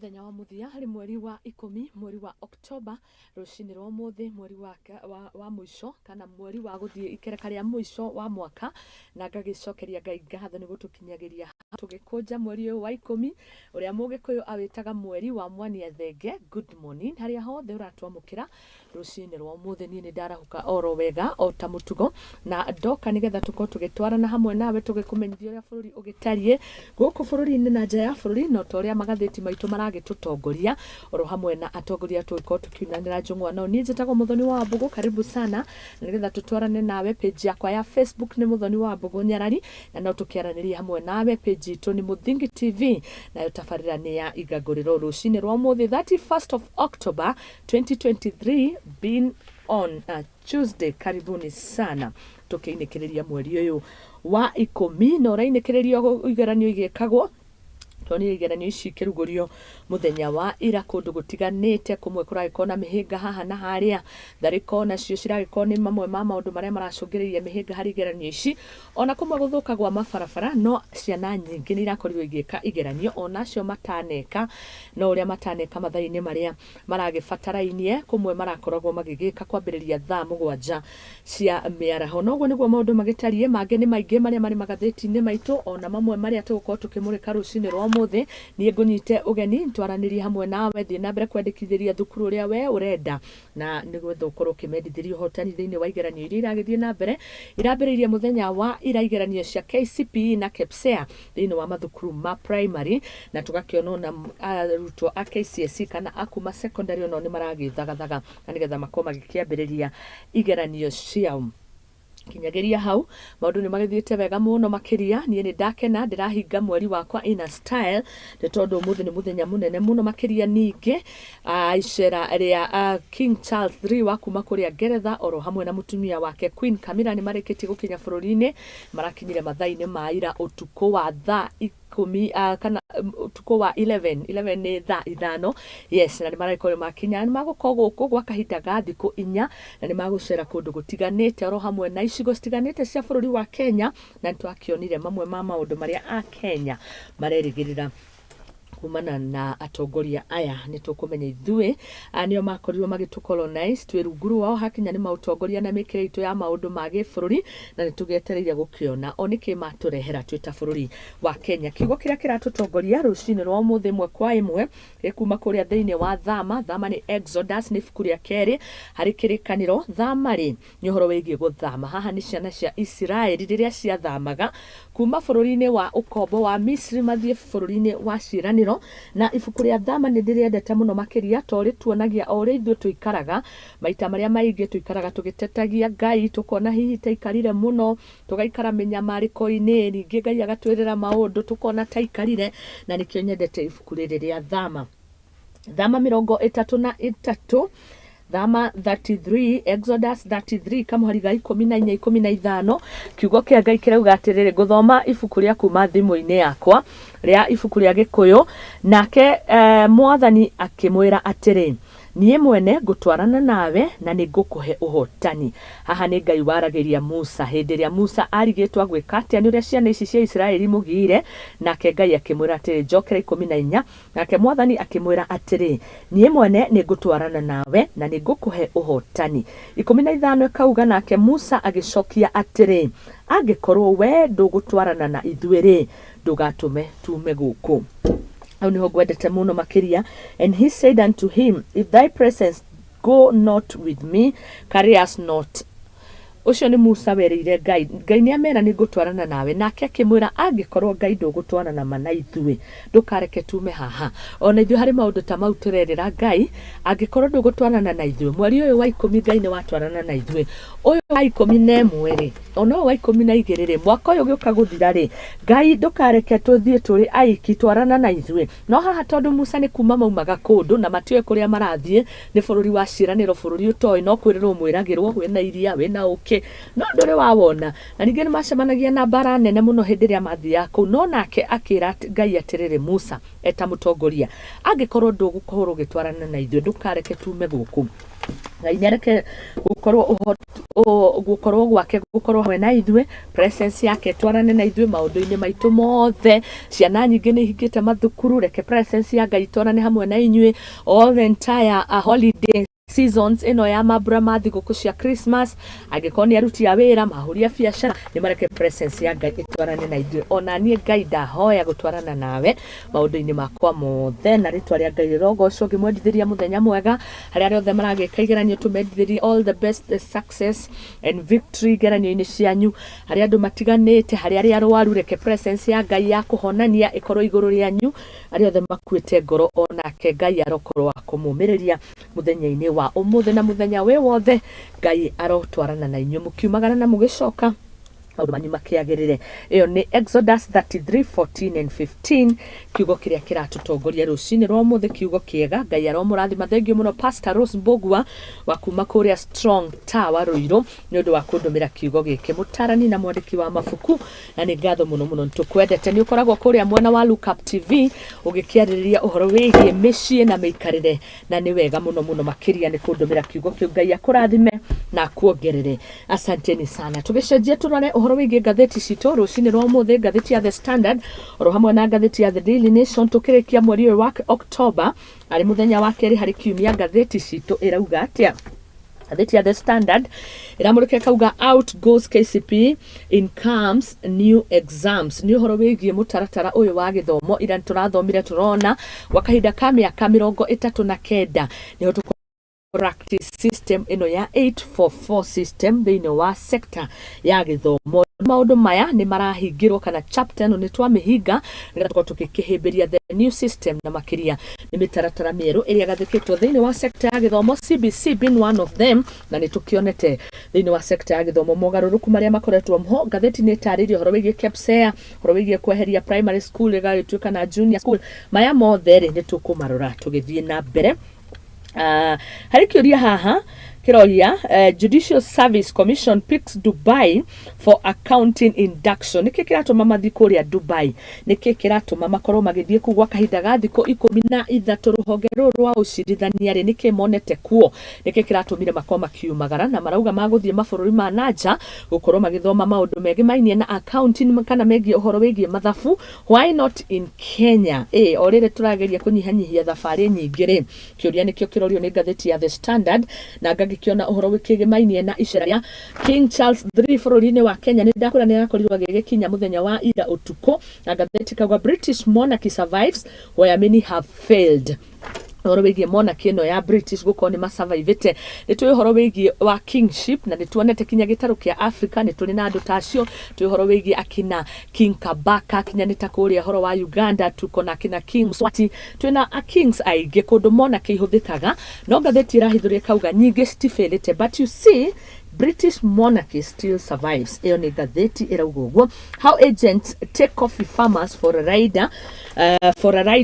Mũthenya wa mũthia harĩ mweri wa 10, mweri wa Oktoba, rũcinĩ rwa ũmũthĩ, mweri wa mũico kana mweri wa gũthiĩ ikereka rĩa mũico wa mwaka, na ngagĩcokeria Ngai ngatho nĩ gũtũkinyagĩria tũgĩkũnja mweri ũyũ wa 10, ũrĩa Mũgĩkũyũ awĩtaga mweri wa mwania thenge. Good morning harĩa hothe ũratwamũkĩra rũcinĩ rwa ũmũthĩ. Niĩ nĩ ndarahũka oro wega o ta mũtugo, na ndoka nĩgetha tũkorwo tũgĩtwarana hamwe nawe tũgĩkũmenyithia ũrĩa bũrũri ũgĩtariĩ gũkũ bũrũri-inĩ na nja ya bũrũri, na ta ũrĩa magathĩti maitũ maragĩtũtongoria oro hamwe na atongoria tũgĩkorwo tũkiunanĩra njũng'wa. No niĩ njĩtagwo Mũthoni wa Wambũgũ, karibu sana, na nĩgetha tũtwarane nawe. Page yakwa ya Facebook nĩ Mũthoni wa Wambũgũ Nyarari, na no tũkĩaranĩrie hamwe nawe. Page itũ nĩ Mũthingi TV, nayo tabarĩra nĩ ya Igangũrĩro rũcinĩ rwa ũmũthĩ, 31st of October 2023, being on a Tuesday. Karibuni sana tũkĩinĩkĩrĩria mweri ũyũ wa 10, na ũrainĩkĩrĩrio igeranio igĩkagwo. Tuonire igeranio ici ikĩrugũrio mũthenya wa ira kũndũ gũtiganĩte, kũmwe kũragĩkorwo na mĩhĩnga haha na harĩa, tharĩko nacio ciragĩkorwo nĩ mamwe ma maũndũ marĩa maracũngĩrĩria mĩhĩnga harĩ igeranio ici, ona kũmwe gũthũka gwa mabarabara. No ciana nyingĩ nĩ irakorirwo igĩka igeranio, ona acio mataneka no ũrĩa mataneka mathaa-inĩ marĩa maragĩbatarainie, kũmwe marakoragwo magĩgĩka kwambĩrĩria thaa 7 cia mĩaraho. Noguo nĩguo maũndũ magĩtariĩ, mangĩ nĩ maingĩ marĩa marĩ magathĩti-inĩ maitũ, ona mamwe marĩa tũgũkorwo tũkĩmũrĩka rũcinĩ rwa ũmũthĩ. Niĩ ngũnyite ũgeni twaranĩrie hamwe nawe, thiĩ na mbere kwandĩkithĩria thukuru ũrĩa we ũrenda, na nĩgetha ũkorwo ũkĩmendithĩria ũhotani thĩinĩ wa igeranio iria iragĩthiĩ na mbere. Irambĩrĩirie mũthenya wa ira igeranio cia KCPE na KPSEA thĩinĩ wa mathukuru ma primary, na tũgakĩona ona arutwo a KCSE kana a kuma secondary onao nĩ maragĩthagathaga na nĩgetha makorwo magĩkĩambĩrĩria igeranio ciao. Kinyageria hau maũndũ nĩ magĩthiĩte wega mũno makĩria. Niĩ nĩ ndakena, ndĩrahinga mweri wakwa in a style, nĩ tondũ ũmũthĩ nĩ mũthenya mũnene mũno makĩria. Ningĩ icera rĩa King Charles III wa kuma kũrĩa Ngeretha oro hamwe na mũtumia wake Queen Camilla nĩ marĩkĩtie gũkinya bũrũri-inĩ. Marakinyire mathaa-inĩ ma ira ũtukũ wa thaa 10 kana ũtukũ wa 11, 11 nĩ thaa 5, yes, na nĩ maragĩkorwo makinya. Nĩ magũkorwo gũkũ gwa kahinda ga thikũ 4, na nĩ magũcera kũndũ gũtiganĩte oro hamwe na icigo citiganĩte cia bũrũri wa Kenya, na nĩ twakĩonire mamwe ma maũndũ marĩa a Kenya marerĩgĩrĩra kumana na atongoria aya. Nĩ tũkũmenya ithuĩ nĩo makorirwo magĩtũ colonize, twĩ rungu rwao hakinya nĩ maũtongoria na mĩkĩre itũ ya maũndũ ma gĩbũrũri, na nĩ tũgĩetereire gũkĩona o nĩkĩ matũrehera twĩ ta bũrũri wa Kenya. Kiugo kĩrĩa kĩratũtongoria rũcinĩ rwa ũmũthĩ ĩmwe kwa ĩmwe gĩkuma kũrĩa thĩinĩ wa Thama. Thama nĩ Exodus, nĩ ibuku rĩa kerĩ harĩ kĩrĩkanĩro. Thama rĩ, nĩ ũhoro wĩgiĩ gũthama. Haha nĩ ciana cia Isiraeli rĩrĩa ciathamaga kuma bũrũri-inĩ wa ũkombo wa Misri mathiĩ bũrũri-inĩ wa ciĩranĩro. Na ibuku rĩa Thama nĩ ndĩrĩendete mũno makĩria, to rĩtuonagia o ũrĩa ithuĩ tũikaraga. Maita marĩa maingĩ tũikaraga tũgĩtetagia Ngai, tũkona hihi taikarire mũno, tũgaikara mĩnyamarĩko-inĩ, ningĩ Ngai agatwĩrĩra maũndũ tũkona taikarire, na nĩkĩo nyendete ibuku rĩrĩ rĩa Thama. Thama 33, Thama 33, Exodus 33, kamũhari ga 14, 15, kiugo kĩa Ngai kĩrauga atĩrĩrĩ, ngũthoma ibuku rĩa kuma thimũ-inĩ yakwa rĩa ibuku rĩa Gĩkũyũ. Nake Mwathani akĩmwĩra atĩrĩ, niĩ mwene ngũtwarana nawe na nĩ ngũkũhe ũhotani. Haha nĩ Ngai waragĩria Musa hĩndĩ ĩrĩa Musa arigĩtwo agwĩka atĩa nĩ ũrĩa ciana ici cia Isiraeli mũgiire, nake Ngai akĩmwĩra atĩrĩ, njokera 14, nake Mwathani akĩmwĩra atĩrĩ, niĩ mwene nĩ ngũtwarana nawe na nĩ ngũkũhe ũhotani. 15 ĩkauga, nake Musa agĩcokia atĩrĩ, angĩkorwo we ndũgũtwarana na ithuĩ rĩ, ndũgatũme tume gũkũ. Hau nĩho ngwendete mũno makĩria. And he said unto him, if thy presence go not with me, carry us not. Ũcio nĩ Musa werĩire Ngai. Ngai nĩ amera nĩ ngũtwarana nawe, nake akĩmwĩra angĩkorwo Ngai ndũgũtwarana ma na ithuĩ, ndũkareke tume haha. Ona ithuĩ harĩ maũndũ ta mau tũrerĩra Ngai, angĩkorwo ndũgũtwarana na ithuĩ. Mweri ũyũ wa 10 Ngai nĩ watwarana na ithuĩ, ũyũ wa 11 rĩ, ona ũyũ wa 12 rĩ, mwaka ũyũ ũgĩũka gũthira rĩ, Ngai ndũkareke tũthiĩ tũrĩ aiki, twarana na ithuĩ. No haha tondũ Musa nĩ kuma maumaga kũndũ na matiũĩ kũrĩa marathiĩ, nĩ bũrũri wa ciĩranĩro, bũrũri ũtoĩ, no kwĩrĩrwo mwĩragĩrwo wĩna iria, wĩna ũkĩ, no ndũrĩ wawona. Na ningĩ nĩ macemanagia na mbara nene mũno hĩndĩ ĩrĩa mathiaga kũu. No nake akĩra Ngai atĩrĩrĩ, Musa eta mũtongoria, angĩkorwo ndũgũkorwo ũgĩtwarana na ithuĩ, ndũkareke tume gũkũ. Ngai nĩareke gũkorwo Gũkorwo gwake gũkorwo hamwe na ithuĩ, presence yake twarane na ithuĩ maũndũ-inĩ maitũ mothe. Ciana nyingĩ nĩ ihingĩte mathukuru, reke presence ya Ngai twarane hamwe na inyuĩ all the entire holiday seasons ĩno ya mambura ma thigũkũ cia Christmas. Angĩkorwo nĩ aruti a wĩra, mahũri a biacara, nĩ mareke presence ya Ngai ĩtwarane na ithuĩ. Ona niĩ Ngai ndahoya gũtwarana nawe maũndũ-inĩ makwa mothe, na rĩtwa rĩa Ngai rĩrogocwo. Ngĩmwendithĩria mũthenya mwega harĩa arĩa othe maragĩka igeranio, tũmendithĩrie all the best, the success and victory igeranio-inĩ cianyu. Harĩa andũ matiganĩte, harĩa arĩa arwaru, reke presence ya Ngai ya kũhonania ĩkorwo igũrũ rĩanyu. Arĩa othe makuĩte ngoro, onake Ngai arokorwo wa kũmũmĩrĩria mũthenya-inĩ wa ũmũthĩ na mũthenya wĩ wothe. Ngai arotwarana na inyuĩ mũkiumagara na mũgĩcoka, maũndũ manyu makĩagĩrĩre. Ĩyo nĩ Exodus 33:14 and 15, kiugo kĩrĩa kĩratũtongoria rũcinĩ rwa ũmũthĩ, kiugo kĩega. Ngai aromũrathima. Thengiũ mũno, Pastor Rose Mbũgua wa kuma kũrĩa Strong Tower Rũirũ, nĩ ũndũ wa kũndũmĩra kiugo gĩkĩ, mũtarani na mwandĩki wa mabuku, na nĩ ngatho mũno mũno, nĩtũkwendete. Nĩ ũkoragwo kũrĩa mwena wa Look Up TV ũgĩkĩarĩrĩria ũhoro wĩgiĩ mĩciĩ na mĩikarĩre, na nĩ wega mũno mũno makĩria nĩ kũndũmĩra kiugo kĩu. Ngai akũrathime na akuongerere. Asanteni sana. Tũgĩcenjia tũrore ũhoro wĩgiĩ ngathĩti citũ rũcinĩ rwa ũmũthĩ, ngathĩti ya The Standard oro hamwe na ngathĩti ya The Daily Nation, tũkĩrĩkia mweri ũyũ wa October, arĩ mũthenya wa kerĩ harĩ kiumia. Ngathĩti citũ ĩrauga atĩa? Ngathĩti ya The Standard ĩramũrĩka ĩkauga, "Out goes KCPE, in comes new exams." Nĩ ũhoro wĩgiĩ mũtaratara ũyũ wa gĩthomo ira tũrathomire, tũrona gwa kahinda ka mĩaka 39 nĩho tũkũ practice system ĩno ya 844 system thĩinĩ wa sector ya gĩthomo. Maũndũ maya nĩ marahingĩrwo, kana chapter ĩno nĩ twamĩhinga, nĩgetha tũkorwo tũgĩkĩhĩmbĩria the new system, na makĩria nĩ mĩtaratara mĩerũ ĩrĩa ĩgathĩkĩtwo thĩinĩ wa sector ya gĩthomo, CBC being one of them. Na nĩ tũkĩonete thĩinĩ wa sector ya gĩthomo mogarũrũku marĩa makoretwo ho. Ngathĩti nĩ ĩtarĩirie ũhoro wĩgiĩ KPSEA, ũhoro wĩgiĩ kweheria primary school ĩgagĩtuĩka na junior school. Maya mothe rĩ, nĩ tũkũmarora tũgĩthiĩ na mbere. Harĩ kĩũria haha kĩroria, "Judicial Service Commission picks Dubai for accounting induction." Nĩkĩ kĩratũma mathiĩ kũrĩa Dubai? Nĩkĩ kĩratũma makorwo magĩthiĩ kũu gwa kahinda ga thikũ 13? Rũhonge rũrũ rwa ũcirithania rĩ, nĩkĩ monete kuo? Nĩkĩ kĩratũmire makorwo makiumagara na marauga magũthiĩ mabũrũri ma nanja gũkorwo magĩthoma maũndũ megĩmainie na accounting kana megiĩ ũhoro wĩgiĩ mathabu? Why not in Kenya? Ĩ o rĩrĩ tũrageria kũnyihanyihia thabarĩ nyingĩ rĩ, kĩũria nĩkĩo kĩrorio nĩ ngathĩti ya The Standard. Na ngagĩkĩona ũhoro wĩkĩgĩmainie na icera rĩa King Charles III bũrũri-inĩ wa Kenya. Nĩ ndakwĩra nĩ arakorirwo agĩgĩkinya mũthenya wa ira ũtukũ, na ngathĩti kauga, "British monarchy survives where many have failed." Ũhoro wĩgiĩ monarchy ĩno ya British gũkorwo nĩ masurvivĩte, nĩ tũĩ ũhoro wĩgiĩ wa kingship, na nĩ tuonete kinya gĩtarũ kĩa Africa nĩ tũrĩ na andũ ta acio. Tũĩ ũhoro wĩgiĩ akina King Kabaka, kinya nĩ ta kũrĩa ũhoro wa Uganda tuko na akina King Mswati. Twĩna a kings aingĩ kũndũ monarchy ihũthĩkaga, no ngathĩti ĩrahithũria ĩkauga nyingĩ citifailĩte, but you see, British monarchy still survives. Ĩyo nĩ ngathĩti ĩrauga ũguo. "How agents take coffee farmers for a ride",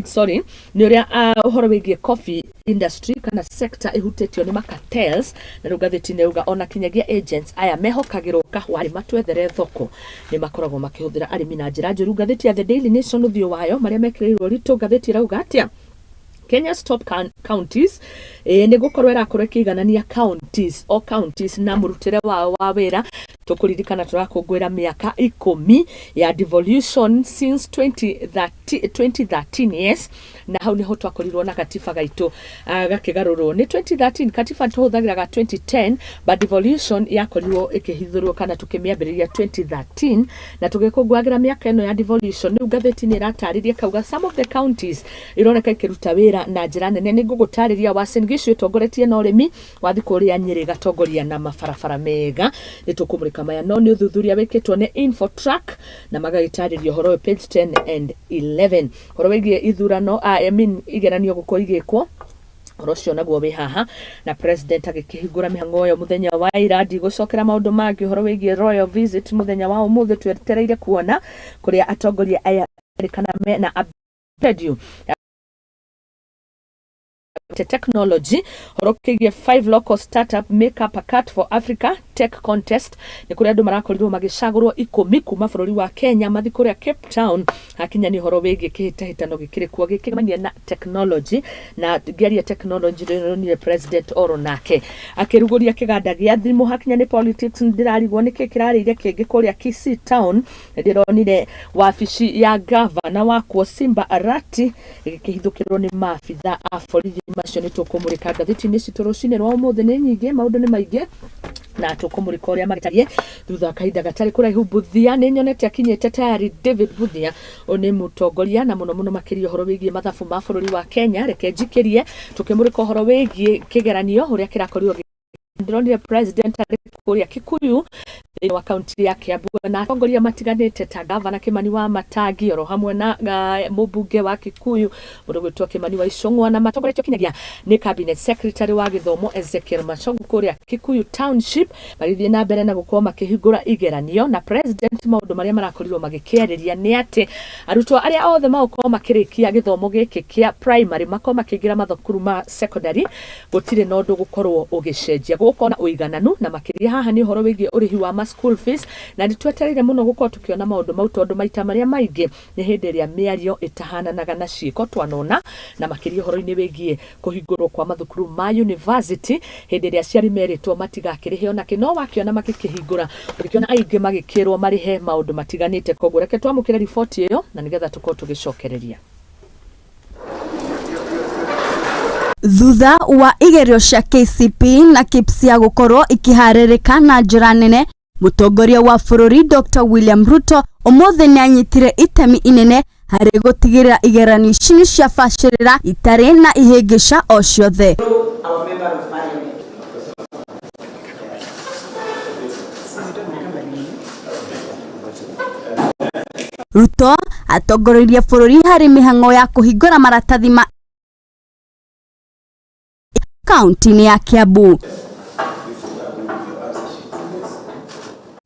sorry, nĩ ũrĩa ũhoro wĩgiĩ coffee industry kana sector ĩhutĩtio nĩ macartels. Na rĩu ngathĩti nĩ ĩrauga ona kinyagia agents aya mehokagĩrwo kahũa rĩ matwethere thoko nĩ makoragwo makĩhũthĩra arĩmi na njĩra njũru. Ngathĩti ya The Daily Nation, ũthiũ wayo marĩa mekĩrĩirwo ritũ, ngathĩti ĩrauga atĩa? "Kenya's top counties". Nĩ gũkorwo ĩrakorwo ĩkĩiganania counties, o counties na mũrutĩre wao wa wĩra. Tũkũririkana tũrakũngũĩra mĩaka 10 ya devolution since 2013, 2013, yes, na hau niho twakorirwo na gatiba gaitũ gakĩgarũrwo. Nĩ 2013 katiba tũhũthagĩra ga 2010, but devolution yakorirwo ĩkĩhithũrwo kana tũkĩmĩambĩrĩria 2013, na tũgĩkũngũagĩra mĩaka ĩno ya devolution. Rĩu ngathĩti nĩ ĩratarĩria kauga some of the counties ironeka ikĩruta wĩra na njĩra nene. Nĩ ngũgũtarĩria, Uasin Gishu ĩtongoretie na ũrĩmi, wathi kũrĩa Nyĩrĩ ĩgatongoria na mabarabara mega. Nĩ tũkũmũrĩka maya, no nĩ ũthuthuria wĩkĩtwo nĩ Infotrack na magagĩtarĩria ũhoro ũyũ page 10 and 11. Ũhoro wĩgiĩ ithurano, I mean, igeranio gũkorwo igĩkwo, ũhoro ũcio naguo wĩ haha, na president agĩkĩhingũra mĩhang'o ĩyo mũthenya wa ira. Ndigũcokera maũndũ mangĩ. Ũhoro wĩgiĩ royal visit mũthenya wa ũmũthĩ, twetereire kuona kũrĩa atongoria aya kana mena schedule technology. Ũhoro kĩgiĩ "Five local startup make up a cut for Africa tech". Tech Contest nĩ kũrĩa andũ marakorirwo magĩcagũrwo 10 kuma bũrũri wa Kenya mathi kũrĩa Cape Town. Hakinya nĩ ũhoro wĩgiĩ kĩhĩtahĩtano gĩkĩrĩ kuo gĩkĩmania na technology, na ngĩaria technology ndĩronire president oro nake akĩrugũria kĩganda gĩa thimũ. Hakinya nĩ politics, ndĩrarigwo nĩkĩ kĩrarĩire kĩngĩ kũrĩa Kisii Town. Ndĩronire wabici ya gavana wakuo Simba Arati ĩgĩkĩhithũkĩrwo nĩ maabitha a borithi. Macio nĩ tũkũmũrĩka ngathĩti-inĩ citũ rũcinĩ rwa ũmũthĩ. Nĩ nyingĩ, maũndũ nĩ maingĩ na tũkũmũrĩka ũrĩa magĩtariĩ thutha wa kahinda gatarĩ kũraihu. Buthia nĩ nyonete akinyĩte tayari. David Buthia ũyũ nĩ mũtongoria na mũno mũno makĩria ũhoro wĩgiĩ mathabu ma bũrũri wa Kenya. Reke njikĩrie tũkĩmũrĩka ũhoro wĩgiĩ kĩgeranio ũrĩa kĩrakorirwo. Ndĩronire president arĩ kũrĩa Kikuyu thĩinĩ wa kaunti ya Kiambu na atongoria matiganĩte ta gavana Kimani wa Matangi oro hamwe na mũmbunge wa Kikuyu mũndũ gwĩtwo Kimani wa Ichung'wa, na matongoretio kinyagia nĩ cabinet secretary wa gĩthomo Ezekiel Machogu kũrĩa Kikuyu Township, magĩthiĩ na mbere na gũkorwo makĩhingũra igeranio. Na president maũndũ marĩa marakorirwo magĩkĩarĩria nĩ atĩ arutwo arĩa othe magũkorwo makĩrĩkia gĩthomo gĩkĩ kĩa primary makorwo makĩingĩra mathukuru ma secondary, gũtirĩ na ũndũ gũkorwo ũgĩcenjia, gũgũkorwo na ũigananu, na makĩria haha nĩ ũhoro wĩgiĩ ũrĩhi wa ma school fees. Na nĩ twetereire mũno gũkorwo tũkĩona maũndũ mau, tondũ maita marĩa maingĩ nĩ hĩndĩ ĩrĩa mĩario ĩtahananaga na ciĩko twanona, na makĩria ũhoro-inĩ wĩgiĩ kũhingũrwo kwa mathukuru ma university, hĩndĩ ĩrĩa aciari merĩtwo matigakĩrĩhe onakĩ, no wakĩona magĩkĩhingũra ũgĩkĩona aingĩ magĩkĩrwo marĩhe maũndũ matiganĩte. Koguo reke twamũkĩre riboti ĩyo na nĩgetha tũkorwo tũgĩcokereria. Thutha wa igerio cia KCPE na KPSEA gũkorwo ikĩharĩrĩka na njĩra nene, mũtongoria wa bũrũri Dr. William Ruto ũmũthĩ nĩanyitire itemi inene harĩ gũtigĩrĩra igeranio ici nĩ ciabacĩrĩra itarĩ na ihĩngĩca o ciothe. Our member of parliament. Ruto atongoririe bũrũri harĩ mĩhang'o ya kũhingũra maratathi ma kaunti-inĩ ya Kiambu.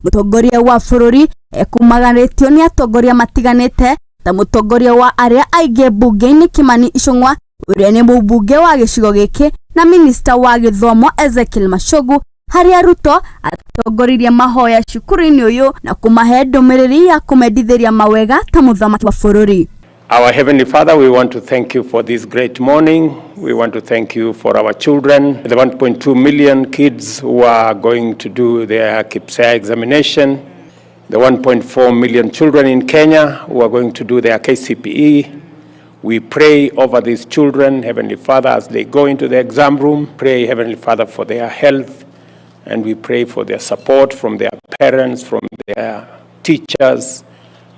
Mũtongoria wa bũrũri ekumaganĩtio nĩ atongoria matiganĩte ta mũtongoria wa arĩa aingĩ mbunge-inĩ Kimani Ichung'wa, ũrĩa nĩ mũmbunge wa gĩcigo gĩkĩ, na minista wa gĩthomo Ezekiel Machogu, harĩa Ruto atongoririe mahoya cukuru-inĩ ũyũ na kũmahe ndũmĩrĩri ya kũmendithĩria mawega ta mũthamaki wa bũrũri. Our Heavenly Father, we want to thank you for this great morning. We want to thank you for our children, the 1.2 million kids who are going to do their KPSEA examination, the 1.4 million children in Kenya who are going to do their KCPE. We pray over these children, Heavenly Father, as they go into the exam room. Pray, Heavenly Father, for their health, and we pray for their support from their parents, from their teachers,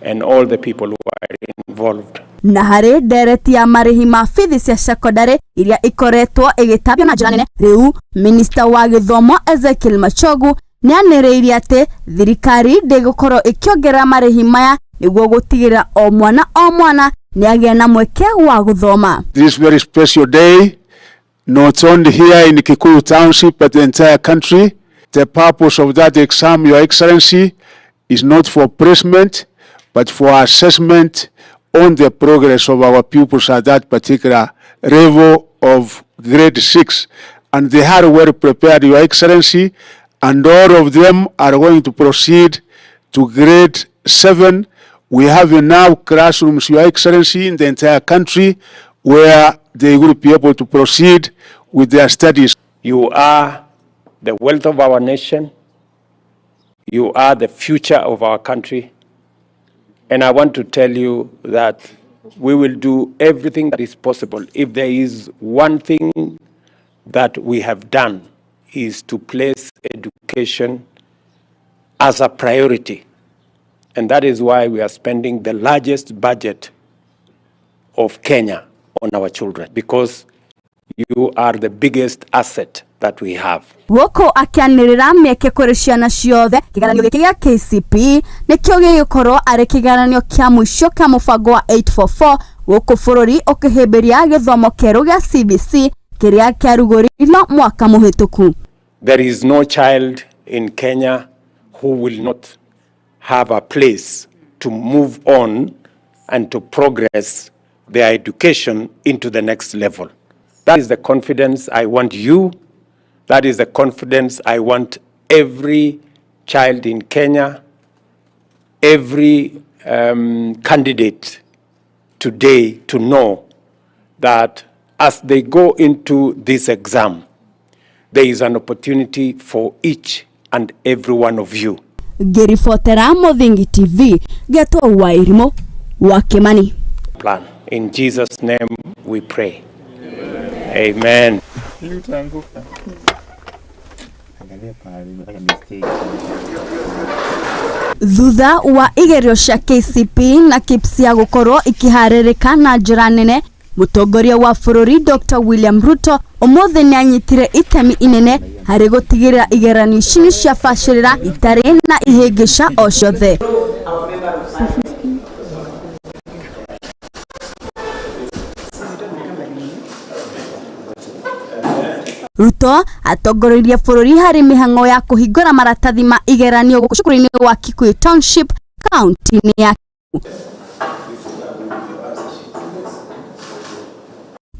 and all the people who are involved. Na harĩ ndereti ya marĩhi ma bithi cia cekondarĩ iria ikoretwo ĩgĩtambio na njĩra nene rĩu, minista wa gĩthomo Ezekiel Machogu nĩanĩrĩire atĩ thirikari ndĩgũkorwo ĩkĩongerera marĩhi maya nĩguo gũtigĩrĩra o mwana o mwana nĩagĩa na mweke wa gũthoma. This very special day, not only here in Kikuyu Township, but the entire country. The purpose of that exam, Your Excellency, is not for placement, but for assessment on the progress of our pupils at that particular level of grade 6. And they are well prepared, Your Excellency, and all of them are going to proceed to grade 7. We have enough classrooms, Your Excellency, in the entire country where they will be able to proceed with their studies. You are the wealth of our nation. You are the future of our country. And I want to tell you that we will do everything that is possible. If there is one thing that we have done, is to place education as a priority. And that is why we are spending the largest budget of Kenya on our children, because you are the biggest asset that we have. Gũkũ akĩanĩrĩra mĩeke kũrĩ ciana ciothe, kĩgeranio gĩkĩ gĩa KCPE nĩkĩo gĩgũkorwo arĩ kĩgeranio kĩa mũico kĩa mũbango wa 844 gũkũ bũrũri ũkĩhĩmbĩria gĩthomo kĩerũ gĩa CBC kĩrĩa kĩarugũririo mwaka mũhĩtũku. There is no child in Kenya who will not have a place to move on and to progress their education into the next level. That is the confidence I want you, that is the confidence I want every child in Kenya, every candidate today to know that as they go into this exam, there is an opportunity for each and every one of you. Ngĩribotera Mũthingi TV ngetwo Wairimũ wa Kimani. Plan. In Jesus' name we pray. Amen. Angalia pahali nimefanya mistake. Thutha wa igerio cia KCPE na KPSEA gukorwo ikiharĩrĩka na njĩra nene, mũtongoria wa bũrũri Dr. William Ruto ũmũthĩ nĩanyitire itemi inene harĩ gũtigĩrĩra igeranio ici nĩ ciabacĩrĩra itarĩ na ihĩngĩca o ciothe. Our member of parliament. Ruto atongoreirie bũrũri harĩ mĩhang'o ya kũhingũra maratathi ma igeranio gũkũ cukuru-inĩ wa Kikuyu Township kaunti-inĩ ya.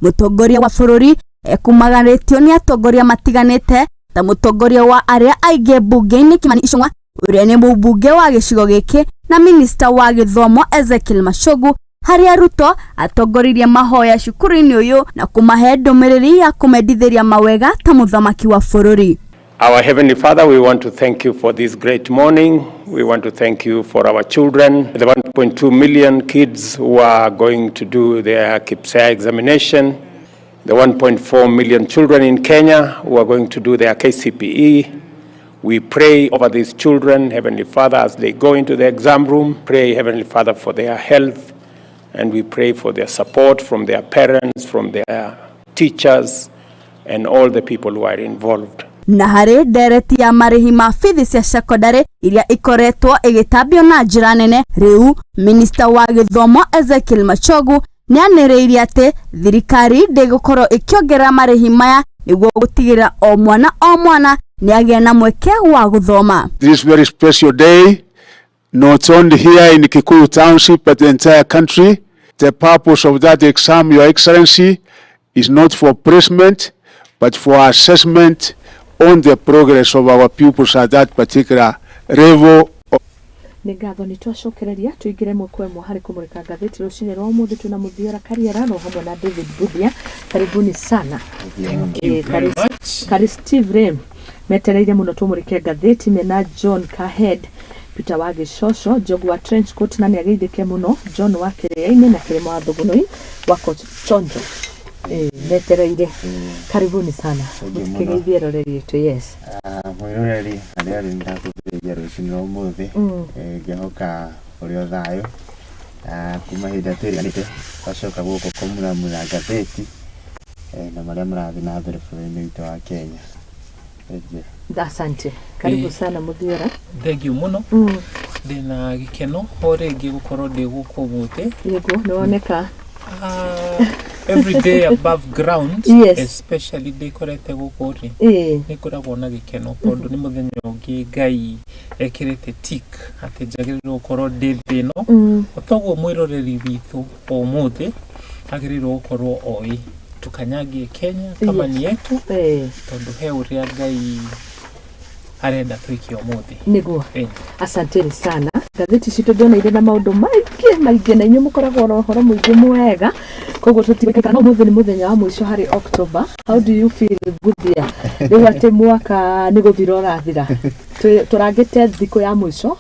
Mũtongoria wa bũrũri ekumaganĩtio nĩ atongoria matiganĩte ta mũtongoria wa arĩa aingĩ mbunge-inĩ Kimani Ichung'wa ũrĩa nĩ mũmbunge wa gĩcigo gĩkĩ na minista wa gĩthomo Ezekiel Machogu, harĩa Ruto atongoririe mahoya cukuru-inĩ ũyũ na kũmahe ndũmĩrĩri ya kũmendithĩria mawega ta mũthamaki wa bũrũri. Our Heavenly Father, we want to thank you for this great morning. We want to thank you for our children, the 1.2 million kids who are going to do their KPSEA examination, the 1.4 million children in Kenya who are going to do their KCPE. We pray over these children, Heavenly Father, as they go into the exam room. Pray, Heavenly Father, for their health, and we pray for their support from their parents, from their teachers, and all the people who are involved. Na harĩ ndereti ya marĩhi ma bithi cia cekondarĩ iria ikoretwo ĩgĩtambio na njĩra nene, rĩu minista wa gĩthomo Ezekiel Machogu nĩanĩrĩire atĩ thirikari ndĩgũkorwo ĩkĩongerera marĩhi maya nĩguo gũtigĩrĩra o mwana o mwana nĩagĩa na mweke wa gũthoma. This very special day, not only here in Kikuyu Township, but the entire country. The purpose of that exam, Your Excellency, is not for placement, but for assessment on the progress of our pupils at that particular level. Nĩ ngatho nĩ twacokereria tũingĩre ĩmwe kwa ĩmwe harĩ kũmũrĩka ngathĩti rũcinĩ rwa ũmũthĩ. Twĩna Mũthiora Kariera no hamwe na David Buthia, karibuni sana. Thank you very much. Kari Steve Ray metereire mũno tũmũrĩke ngathĩti mena John Kahead, Peter wa Gĩcoco, Njogu wa trench coat na nĩageithĩke mũno, John wa Kĩrĩa-inĩ na Kĩrĩma wa Thũgũnũi wa Chonjo. Metereire, karibuni sana. Thank you mũno. Mũtikĩgeithie eroreri aitũ, yes. Mwĩroreri harĩa arĩ, nĩndakũgeithia rũcinĩ rwa ũmũthĩ. Ngĩhoka ũrĩ o thayũ. Kuma hĩndĩ ĩrĩa twĩrĩganĩte twacoka gũkũ kũmuramura ngathĩti na marĩa marathiĩ na mbere bũrũri-inĩ witũ wa Kenya. Thank you. Asante, karibu sana Mũthiora. Thank you mũno. Ndĩna gĩkeno o rĩngĩ gũkorwo ndĩ gũkũ ũmũthĩ. Nĩguo nĩwoneka. Every day above ground, especially ndĩkorete gũkũ rĩ, nĩ ngoragwo na gĩkeno tondũ nĩ mũthenya ũngĩ Ngai ekĩrĩte tick atĩ njagĩrĩirwo gũkorwo ndĩ thĩ ĩno. Toguo mwĩroreri witũ ũmũthĩ agĩrĩirwo gũkorwo oĩ tukanyagie Kenya kama ni yetu, tondũ he ũrĩa Ngai arenda twĩke ũmũthĩ. Nĩguo. Asanteni sana. Ngathĩti citũ ndĩona irĩ na maũndũ maingĩ maingĩ na inyuĩ mũkoragwo na ũhoro mũingĩ mwega, koguo tũtigwĩka. No ũmũthĩ nĩ mũthenya wa mũico harĩ October. How do you feel, Buthia, rĩu atĩ mwaka nĩ gũthira ũrathira? Tũrangĩte thikũ ya mũico,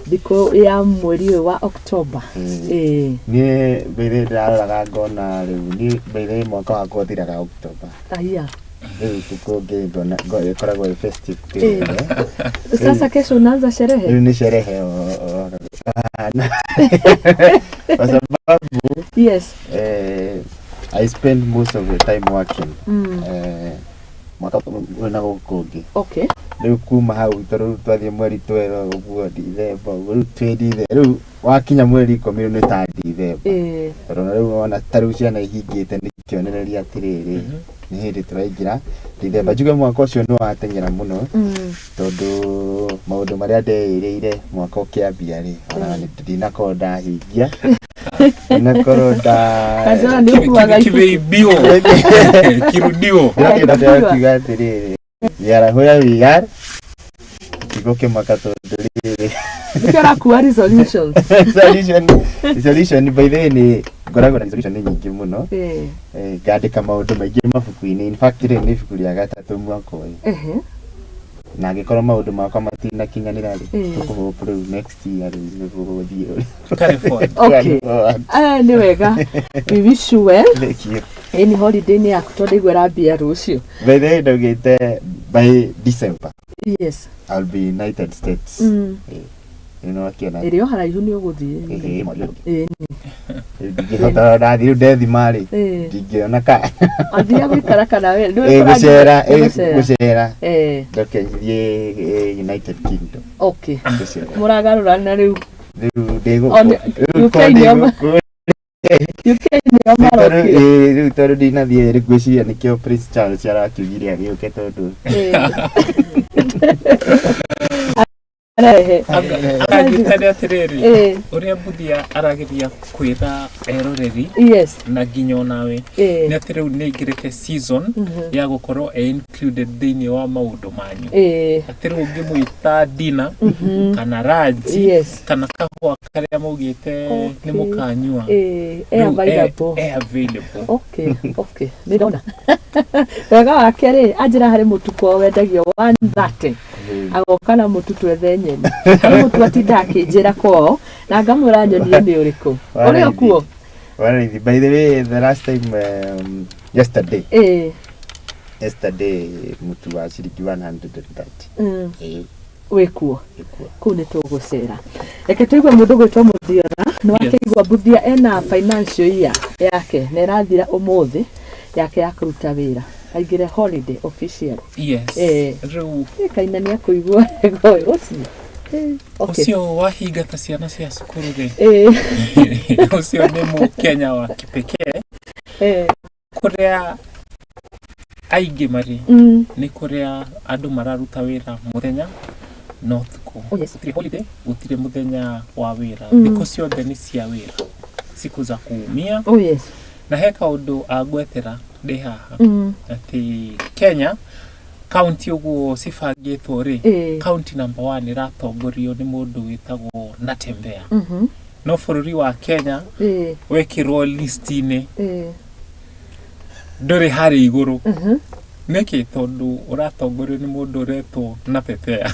thikũ ya mweri ũyũ wa October. Niĩ mbere ndĩraroraga ngona rĩu niĩ mbere mwaka wakwa ũthiraga October. Aya. Rĩu tukũ ngĩ ngona ĩkoragwo ĩ festive period, eh. Sasa kesho unaanza sherehe. Rĩu nĩ sherehe kwa sababu I spend most of the time working. Mwaka ũyũ na gũkũ ũngĩ. Rĩu kuma hau tondũ rĩu twathiĩ mweri 12 ũguo Dithemba ũguo rĩu twĩ Dithemba, rĩu wakinya mweri 10 rĩu nĩ ta Dithemba, tondũ na rĩu wona ta rĩu ciana ihingĩte nĩ kĩonereria atĩrĩrĩ nĩ hĩndĩ tũraingĩra Dithemba. Njuge mwaka ũcio nĩ wateng'era mũno tondũ maũndũ marĩa ndeĩrĩire mwaka ũkĩambia rĩ, ona ndinakorwo ndahingia, ndinakorwo nda Kajora nĩ ũkuaga ibuku. Kimeibiwa kirudiwo. Ndĩrakĩenda ndĩrakiuga atĩrĩrĩ, we are where we are. Ndigũkĩmaka tondũ rĩrĩ Nĩkĩo ũrakua resolutions. Resolution by the way nĩ ngoragwo na resolution nyingĩ mũno. Ngandĩka maũndũ maingĩ mabuku-inĩ. In fact rĩrĩ nĩ ibuku rĩa gatatũ mwaka ũyũ. Na angĩkorwo maũndũ makwa matinakinyanĩra rĩ, tũkũhope rĩu next year rĩu nĩguo gũgũthiĩ ũrĩa. Carry forward. Okay. Nĩ wega. We wish you well. Thank you. Ĩ nĩ holiday-inĩ yaku tondũ ndaigua ĩrambia rũciũ. By the way ndaugĩte by December Yes. I'll be United States. Rĩu nĩwakĩona. Ĩrĩ o haraihu nĩ ũgũthiĩ. Ĩĩ, mweri ũyũ. Ĩĩ. Ndingĩhota ndathiĩ rĩu ndethima rĩ, ndingĩona ka Athiĩ gũikara kana we nĩwe Ĩĩ, kũrathiĩ- gũcera, nĩ ĩĩ, gũcera. gũcera. Okay. Ndoke thiĩ United Kingdom. Okay. Gũcera. Mũragarũrana rĩu. Rĩu ndĩ O gũkũ. nĩ- Rĩu UK ko ndĩ nĩo gũkũ. UK nĩo Rĩu tondũ marokire. ĩĩ, rĩu tondũ ndinathiĩ rĩ, ngwĩciria nĩkĩo Prince Charles arakiugire agĩũke tondũ Arehe. Angĩtare atĩrĩrĩ, ũrĩa Mbuthia arageria kwĩra eroreri na nginya onawe nĩ atĩ rĩu nĩ aingĩrĩte season ya gũkorwo e included thĩinĩ wa maũndũ manyu, atĩ rĩu ũngĩmwĩta dinner kana lunch kana kahũa karĩa maugĩte nĩ mũkanyua, E rĩu available. e available. Okay. Nĩ ndona. Wega wake rĩ, anjĩra harĩ mũtu kwao wendagio 130. Agoka na mũtu twethe nyeni. Harĩ mũtu atindaga akĩnjĩra kwao na ngamwĩra nyonie nĩ ũrĩkũ. Ũrĩ o kuo? Waraithi. By the way, the last time, yesterday, yesterday mũtu wa ciringi 130. Ĩĩ. Wĩkuo. Ĩkuo. Kũu nĩ tũgũcera. Reke tũigue mũndũ gwĩtwo Mũthiora. Nĩ wakĩigua Mbuthia ena financial year yake na ĩrathira ũmũthĩ yake ya kũruta wĩra. Aingĩre holiday officially. Yes. Rĩu Kaina nĩ akũigua wega ũyũ ũcio. Okay. Ũcio wahingata ciana cia cukuru rĩ, ũcio nĩ mũkenya wa kipekee. Kũrĩa aingĩ marĩ nĩ kũrĩa andũ mararuta wĩra mũthenya na ũtukũ. Oh, yes. Gũtirĩ holiday, gũtirĩ mũthenya wa wĩra. Thikũ ciothe nĩ cia wĩra, siku za kuumia. Oh, yes. Na he kaũndũ angwetera ndĩ haha, atĩ Kenya kaunti ũguo cibangĩtwo rĩ, kaunti number one ĩratongorio nĩ mũndũ wĩtagwo Natembeya, no bũrũri wa Kenya wekĩrwo list-inĩ ndũrĩ harĩ igũrũ. Nĩkĩ? Tondũ ũratongorio nĩ mũndũ ũretwo na pepea.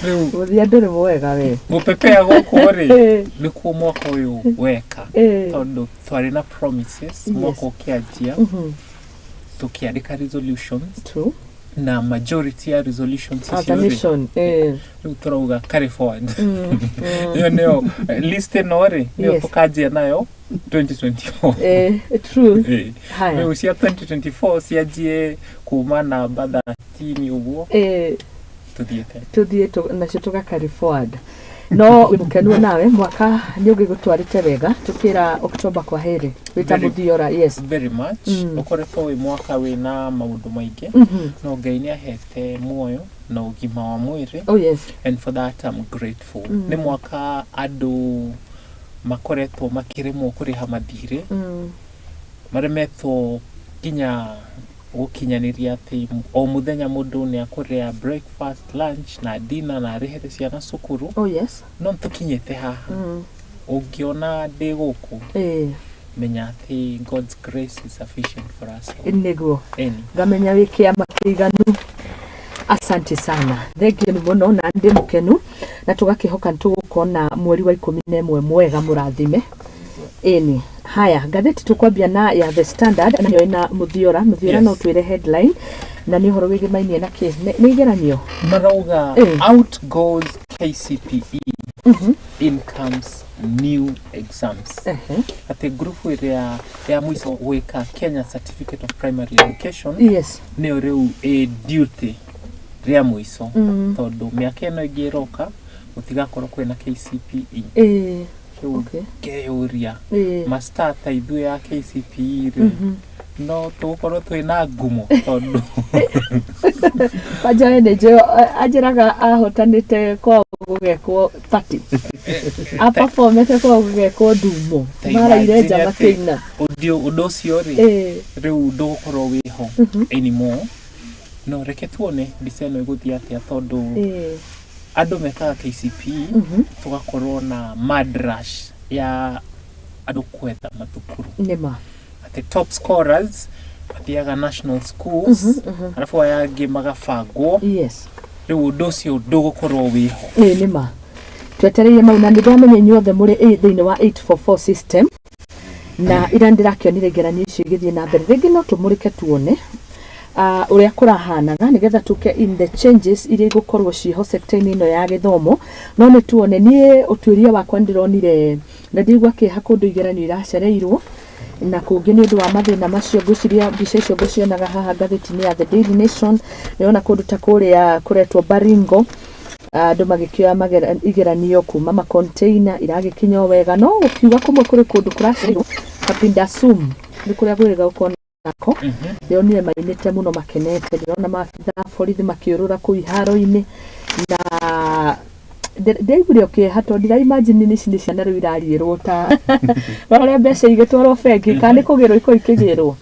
Rĩu Mũthia ndũrĩ mwega we. Gũpepea gũkũ rĩ, nĩkuo mwaka ũyũ weka, tondũ twarĩ na promises mwaka ũkĩanjia, tũkĩandĩka resolutions. Na majority ya resolutions As a icio rĩ, nation. Rĩu tũrauga carry forward. Ĩyo nĩyo list ĩno rĩ, nĩyo tũkanjia nayo 2024. True. Haya. Rĩu cia 2024 cianjie kuma namba 13 ũguo tũthiĩte. Tuthiĩ nacio tũga carry forward. No wĩ mũkenu nawe mwaka nĩ ũgĩgũtwarĩte wega, tũkĩra October kwa heri wĩta Mũthiora, yes. Very much. Ũkoretwo wĩ mwaka wĩna maũndũ maingĩ, no Ngai nĩ ahete muoyo na ũgima wa mwĩrĩ. Oh, yes. And for that I'm grateful. Nĩ mwaka andũ makoretwo makĩremwo kũrĩha mathirĩ, maremetwo nginya gũkinyanĩria atĩ o mũthenya mũndũ nĩ akũrĩa breakfast, lunch na dinner na arĩhere ciana cukuru. Oh, yes. No tũkinyĩte haha, ũngĩona ndĩ gũkũ, menya atĩ God's grace is sufficient for us all. Nĩguo. Ĩni. Ngamenya wĩ kĩama kĩiganu. Asante sana, thengiũ nĩ mũno na ndĩ mũkenu na tũgakĩhoka nĩ tũgũkona mweri wa 11 mwega mũrathime. Ĩni haya ngathĩti tũkwambia na ya The Standard na nĩyo ĩna Mũthiora. Mũthiora, no twĩre headline na nĩ ũhoro wĩgĩmainie na kĩ? Nĩ igeranio. Marauga out goes KCPE, in comes new exams, atĩ ngurubu ĩrĩa ya mũico gwĩka Kenya Certificate of Primary Education nĩyo rĩu ĩ duty rĩa mũico, tondũ mĩaka ĩno ĩngĩ ĩroka gũtigakorwo kwĩna KCPE. Rĩu ngeyũria, master ta ithuĩ ya KCPE rĩ, no tũgũkorwo twĩna ngumo tondũ Kwanja we nĩ njũĩ anjĩraga ahotanĩte kwao gũgekwo party, aperformete kwao gũgekwo ndumo, Ta maraire nja imagine atĩ makĩina. Ũndũ ũcio rĩ, rĩu ndũgũkorwo wĩho anymore. No reke tuone mbica ĩno ĩgũthiĩ atĩa tondũ andũ mekaga KCPE, tũgakorwo na mad rush ya andũ kwetha mathukuru. Nĩma. Atĩ top scorers mathiaga national schools, arabu aya angĩ magabangwo. Rĩu ũndũ ũcio ndũgũkorwo wĩho. Ĩĩ, nĩma, twetereire mau na nĩ ndamenya inyuothe mũrĩ thĩinĩ wa 844 system na ira ndĩrakĩonire igeranio icio igĩthiĩ na mbere. Rĩngĩ no tũmũrĩke tuone ũrĩa kũrahanaga nĩgetha tũke in the changes iria igũkorwo ciĩho sector-inĩ ĩno ya gĩthomo. No nĩ tuone, niĩ ũtuĩria wakwa nĩndĩronire na ndĩigua kĩeha kũndũ igeranio iracereirwo na kũngĩ nĩ ũndũ wa mathĩna macio. Ngwĩciria mbica icio ngũcionaga haha ngathĩti-inĩ ya The Daily Nation. Nĩona kũndũ ta kũrĩa kũretwo Baringo, andũ magĩkĩoya igeranio kuma macontainer iragĩkinya o wega, no gũkiuga kũmwe kũrĩ kũndũ kũracereirwo. Kapindasum nĩ kũrĩa gwĩrĩga gũkorwo nako ndĩronire mainĩte mũno makenete. Ndĩrona maabitha a borithi makĩũrũra kũu iharo-inĩ na ndĩraiguire o kĩeha tondũ ndira imagine ici nĩ ciana rĩu irariĩrwo ta barore mbeca igĩtwarwo bengi kana nĩ kũgĩrwo ikorwo ikĩgĩrwo.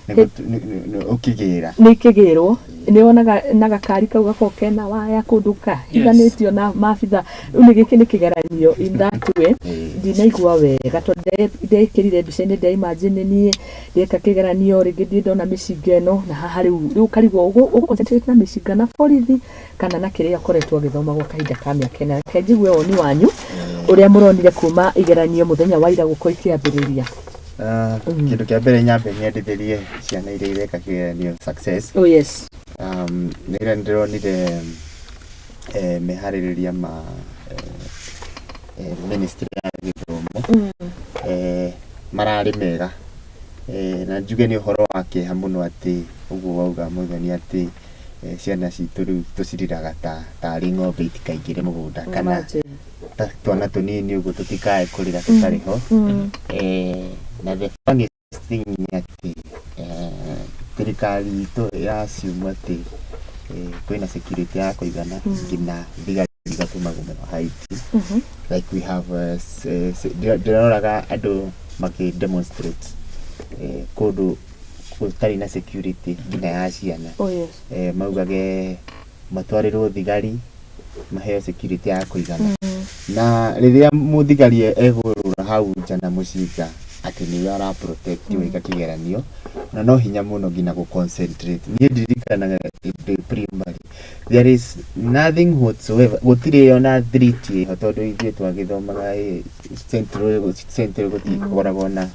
Ũkĩgĩra. Nĩ ikĩgĩrwo, nĩ wonaga na gakari kau gakoragwo kena waya kũndũ kahithanĩtio na maabitha. Rĩu nĩ gĩkĩ nĩ kĩgeranio in that way. Ndinaigua wega tondũ ndekĩrire mbica-inĩ, nde imagine niĩ ndeka kĩgeranio rĩngĩ ndirĩ ndona mĩcinga ĩno na haha rĩu ũkarigwo ũgũ concentrate na mĩcinga na borithi kana na kĩrĩa ũkoretwo ũgĩthoma gwa kahinda ka mĩaka ĩna. Reke njigue woni wanyu ũrĩa mũronire kuma igeranio mũthenya wa ira gũkorwo ikĩambĩrĩria. Kĩndũ kĩa mbere, nyambe nyendithĩrie ciana iria ireka kĩgeranio success. Oh yes. Nĩ ira ndĩronire meharĩrĩria ma ministry ya gĩthomo mararĩ mega, na njuge nĩ ũhoro wa kĩeha mũno atĩ ũguo wauga mũthoni atĩ ciana citũ rĩu tũciriraga ta tarĩ ng'ombe itikaingĩre mũgũnda kana Imagine. ta twana tũnini ũguo tũtikae kũrĩra tũtarĩ ho. Na the funniest thing nĩ atĩ thirikari itũ ya assume atĩ kwĩna security ya kũigana, nginya thigari igatũmagwo Haiti. Like we have ndĩroraga andũ makĩ demonstrate kũndũ gũtarĩ na security nginya ya ciana. Oh yes. Maugage matwarĩrwo thigari maheo security ya kũigana, na rĩrĩa mũthigari egũrũra hau nja na mũcinga atĩ nĩwe ara protect wĩka kĩgeranio, na no hinya mũno nginya gũ concentrate. Niĩ ndirikanaga ndĩ primary, there is nothing whatsoever, gũtirĩ ona threat ĩho tondũ ithuĩ twagĩthomaga central, gũtikoragwo na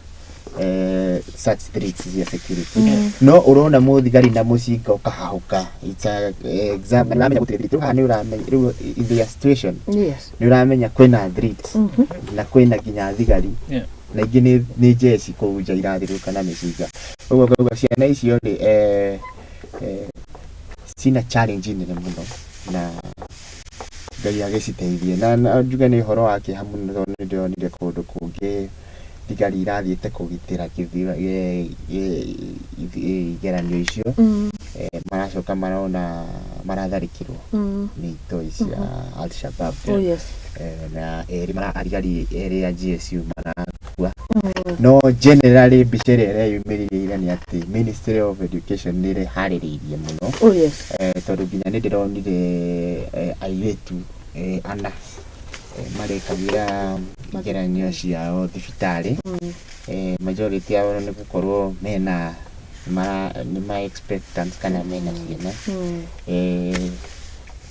such threats cia security. No ũrona mũthigari na mũcinga ũkahahũka. It's a exam na ũramenya gũtirĩ threat. Rĩu haha nĩ ũramenya rĩu in their situation nĩ ũramenya kwĩna threat na kwĩna nginya thigari na ingĩ nĩ jeshi kũu nja irathiũrũrũka na mĩcinga. Ũguo ngauga ciana icio rĩ cina challenge nene mũno na Ngai agĩciteithie. Na njuge nĩ ũhoro wa kĩeha mũno tondũ nĩ ndĩronire kũndũ kũngĩ thigari irathiĩte kũgitĩra igeranio icio, maracoka marona maratharĩkĩrwo nĩ itoi cia Al-Shabaab. Oh yes. Na erĩ thigari erĩ a GSU marakua. No generally mbica ĩrĩa ĩreyumĩririe ira nĩ atĩ Ministry of Education nĩ ĩreharĩrĩirie mũno. Oh yes. Tondũ nginya nĩ ndĩronire airĩtu ana marekagĩra igeranio ciao thibitarĩ. Majority yao nĩ gũkorwo mena nĩ ma expectant kana mena ciana.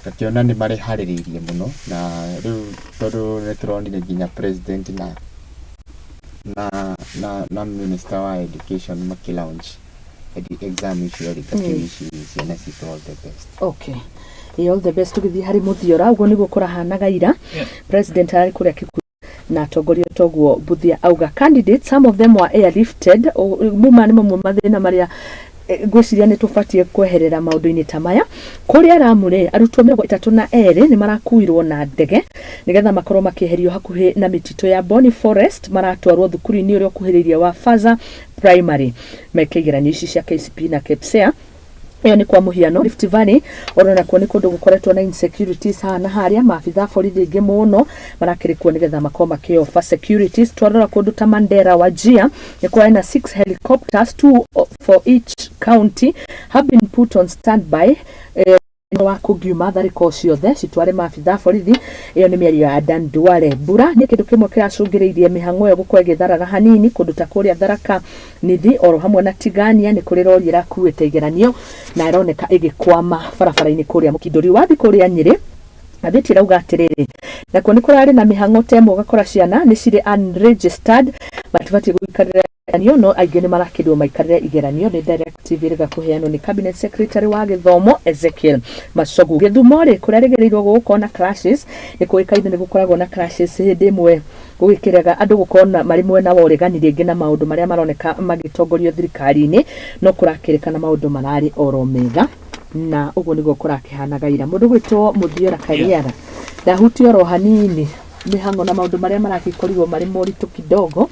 Ngakĩona nĩ mareharĩrĩirie mũno na rĩu tondũ nĩ tũronire nginya president na minister wa education makĩ launch exam icio rĩ, ngakĩwish ciana citũ all the best. Okay. Ĩ, all the best. Tũgĩthiĩ harĩ mũthiora, ũguo nĩguo kũrahanaga ira. President ararĩ kũrĩa Kikuyu na atongoria toguo Mbuthia auga candidates, some of them were airlifted. Muma nĩ mamwe mathĩna marĩa ngwĩciria nĩ tũbatiĩ kweherera maũndũ-inĩ ta maya. Kũrĩa Lamu rĩ, arutwo 32 nĩ marakuirwo na ndege nĩgetha makorwo makĩeherio hakuhĩ na mĩtitũ ya Boni Forest, maratwarwo thukuru-inĩ ũrĩa ũkuhĩrĩirie wa Faza Primary meke igeranio ici cia KCPE na KPSEA. Ĩyo nĩ kwa mũhiano Rift Valley, oro nakuo nĩ kũndũ gũkoretwo na insecurities haha na harĩa, maabitha a borithi aingĩ mũno marakĩrĩ kuo nĩgetha makorwo makĩoba securities. Twarora kũndũ ta Mandera, Wajir, nĩ kũrarĩ na 6 helicopters, 2 for each county, have been put on standby wa kũngiuma tharĩko ciothe citware maabitha a borithi. Ĩyo nĩ mĩario ya Adan Duale. Mbura nĩ kĩndũ kĩmwe kĩracũngĩrĩirie mĩhang'o ĩyo gũkorwo ĩgĩtharara hanini kũndũ ta kũrĩa Tharaka Nithi oro hamwe na Tigania. Nĩ kũrĩ rori ĩrakuĩte igeranio na ĩroneka ĩgĩkwama barabara-inĩ kũrĩa Mũkindũri. Wathi kũrĩa Nyĩrĩ, ngathĩti ĩrauga atĩrĩrĩ, nakuo nĩ kũrarĩ na mĩhang'o ta ĩmwe, ũgakora ciana nĩ cirĩ unregistered, matibatiĩ gũikarĩra igeranio, no aingĩ nĩ marakĩrwo maikarĩre igeranio. Nĩ directive ĩrĩga kũheanwo nĩ cabinet secretary wa gĩthomo Ezekiel Machogu. Gĩthumo rĩ, kũrĩa rĩgĩrĩirwo gũgũkorwo na clashes, nĩ kũĩkaine nĩ gũkoragwo na clashes hĩndĩ ĩmwe gũgĩkĩrega andũ gũkorwo na marĩ mwena wa ũregani rĩngĩ na maũndũ marĩa maroneka magĩtongorio thirikari-inĩ, no kũrakĩrĩkana maũndũ mararĩ oro mega na ũguo nĩguo kũrakĩhanaga ira. Mũndũ gwĩtwo Mũthiora Kariara ndahutia oro hanini mĩhang'o na maũndũ marĩa maragĩkorirwo marĩ moritũ kidogo,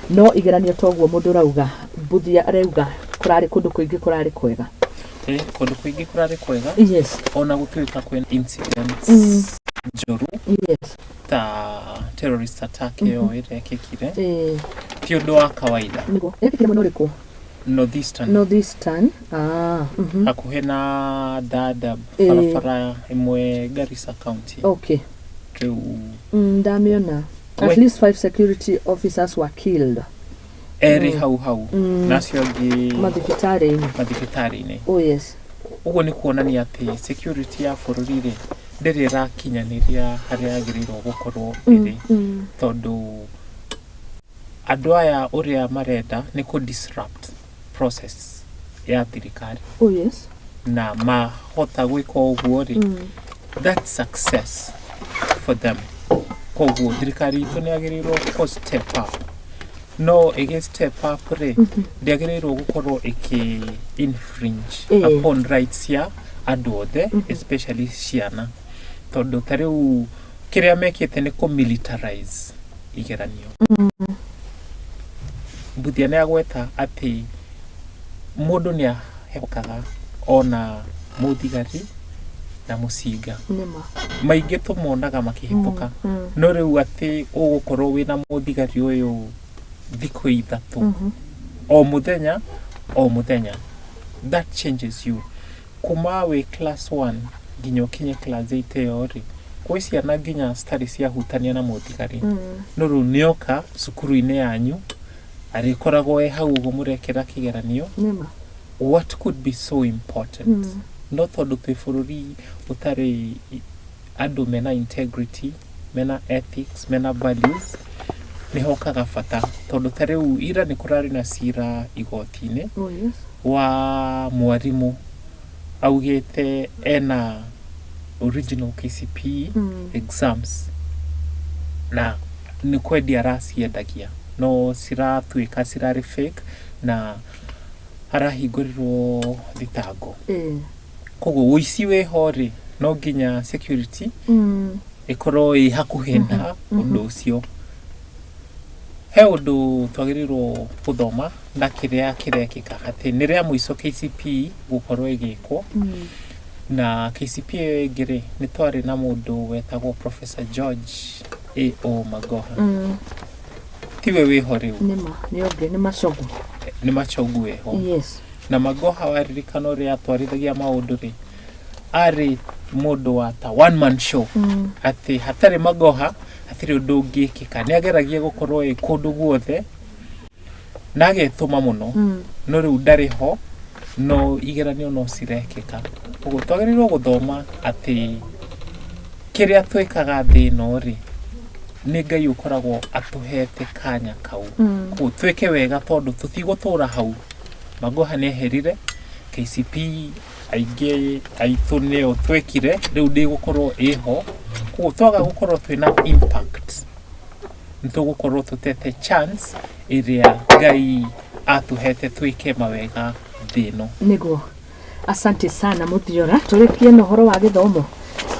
no igeranio toguo mũndũ ũrauga Mbuthia arauga kũrarĩ kũndũ kũingĩ kũrarĩ kwega. Kũndũ kũingĩ kũrarĩ kwega, ona gũtuĩka kwĩna incidents njũru ta terrorist attack ĩyo ĩrĩa ĩkĩkire. Ti ũndũ wa kawaida. Nĩguo ĩkĩkire mwena ũrĩkũ? Northeastern. Northeastern. Hakuhĩ na Dadaab, barabara ĩmwe Garissa County. Rĩu Ndamĩona at least 5 security officers were killed. Erĩ hau hau na acio angĩ mathibitarĩ-inĩ. Mathibitarĩ-inĩ. Oh yes. Ũguo nĩ kuonania atĩ security ya bũrũri rĩ, ndĩrĩ ĩrakinyanĩria harĩa yagĩrĩirwo gũkorwo ĩrĩ, tondũ andũ aya ũrĩa marenda nĩ kũ disrupt process ya thirikari. Oh yes. Na mahota gwĩka ũguo rĩ, that's success for them. Koguo thirikari itũ nĩ yagĩrĩirwo kũ step up, no ĩgĩ step up rĩ, ndĩagĩrĩirwo gũkorwo ĩkĩ infringe upon rights ya andũ othe, especially ciana, tondũ ta rĩu kĩrĩa mekĩte nĩ kũ militarize igeranio. Mbuthia nĩ agweta atĩ mũndũ nĩ ahehokaga ona mũthigari na mũcinga. Nĩma. Maingĩ tũmonaga makĩhĩtũka, no rĩu atĩ ũgũkorwo wĩna mũthigari ũyũ thikũ 3, o mũthenya o mũthenya, that changes you kuma wĩ class 1 nginya ũkinye class 8. Ĩyo rĩ, gwĩ ciana nginya citarĩ ciahutania na mũthigari, no rĩu nĩoka cukuru-inĩ yanyu, arĩkoragwo e hau ũguo mũrekĩra kĩgeranio. Nĩma. What could be so important? No tondũ twĩ bũrũri ũtarĩ andũ mena integrity, mena ethics, mena values, nĩ hokaga bata, tondũ ta rĩu ira nĩ kũrarĩ na cira igoti-inĩ Oh yes. wa mwarimũ augĩte ena original KCPE exams na nĩ kwendia araciendagia, no ciratuĩka cirarĩ fake na arahingũrĩrwo thitango. Koguo ũici wĩho rĩ, no nginya security ĩkorwo ĩ hakuhĩ na ũndũ ũcio. He ũndũ twagĩrĩirwo gũthoma na kĩrĩa kĩrekĩka atĩ nĩ rĩa mũico KCPE gũkorwo ĩgĩkwo, na KCPE ĩyo ĩngĩ rĩ, nĩ twarĩ na mũndũ wetagwo Professor George A O Magoha. Tiwe wĩho rĩu. Nĩma, nĩ ũngĩ, nĩ Machogu. Nĩ Machogu wĩho. Na Magoha, waririkana ũrĩa atwarithagia maũndũ rĩ, arĩ mũndũ wa ta one man show, atĩ hatarĩ Magoha hatirĩ ũndũ ũngĩkĩka. Nĩ ageragia gũkorwo ĩ kũndũ guothe na agetũma mũno, no rĩu ndarĩ ho, no igeranio no cirekĩka. Ũguo twagĩrĩirwo gũthoma atĩ kĩrĩa twĩkaga thĩ ĩno rĩ, nĩ Ngai ũkoragwo atũhete kanya kau. Koguo twĩke wega tondũ tũtigũtũra hau. Magoha nĩ eherire KCPE, aingĩ aitũ nĩyo twekire, rĩu ndĩgũkorwo ĩho. Koguo twaga gũkorwo twĩna impact, nĩ tũgũkorwo tũtete chance ĩrĩa Ngai atũhete twĩke mawega thĩ ĩno. Nĩguo, asante sana Mũthiora. Tũrĩkie na ũhoro wa gĩthomo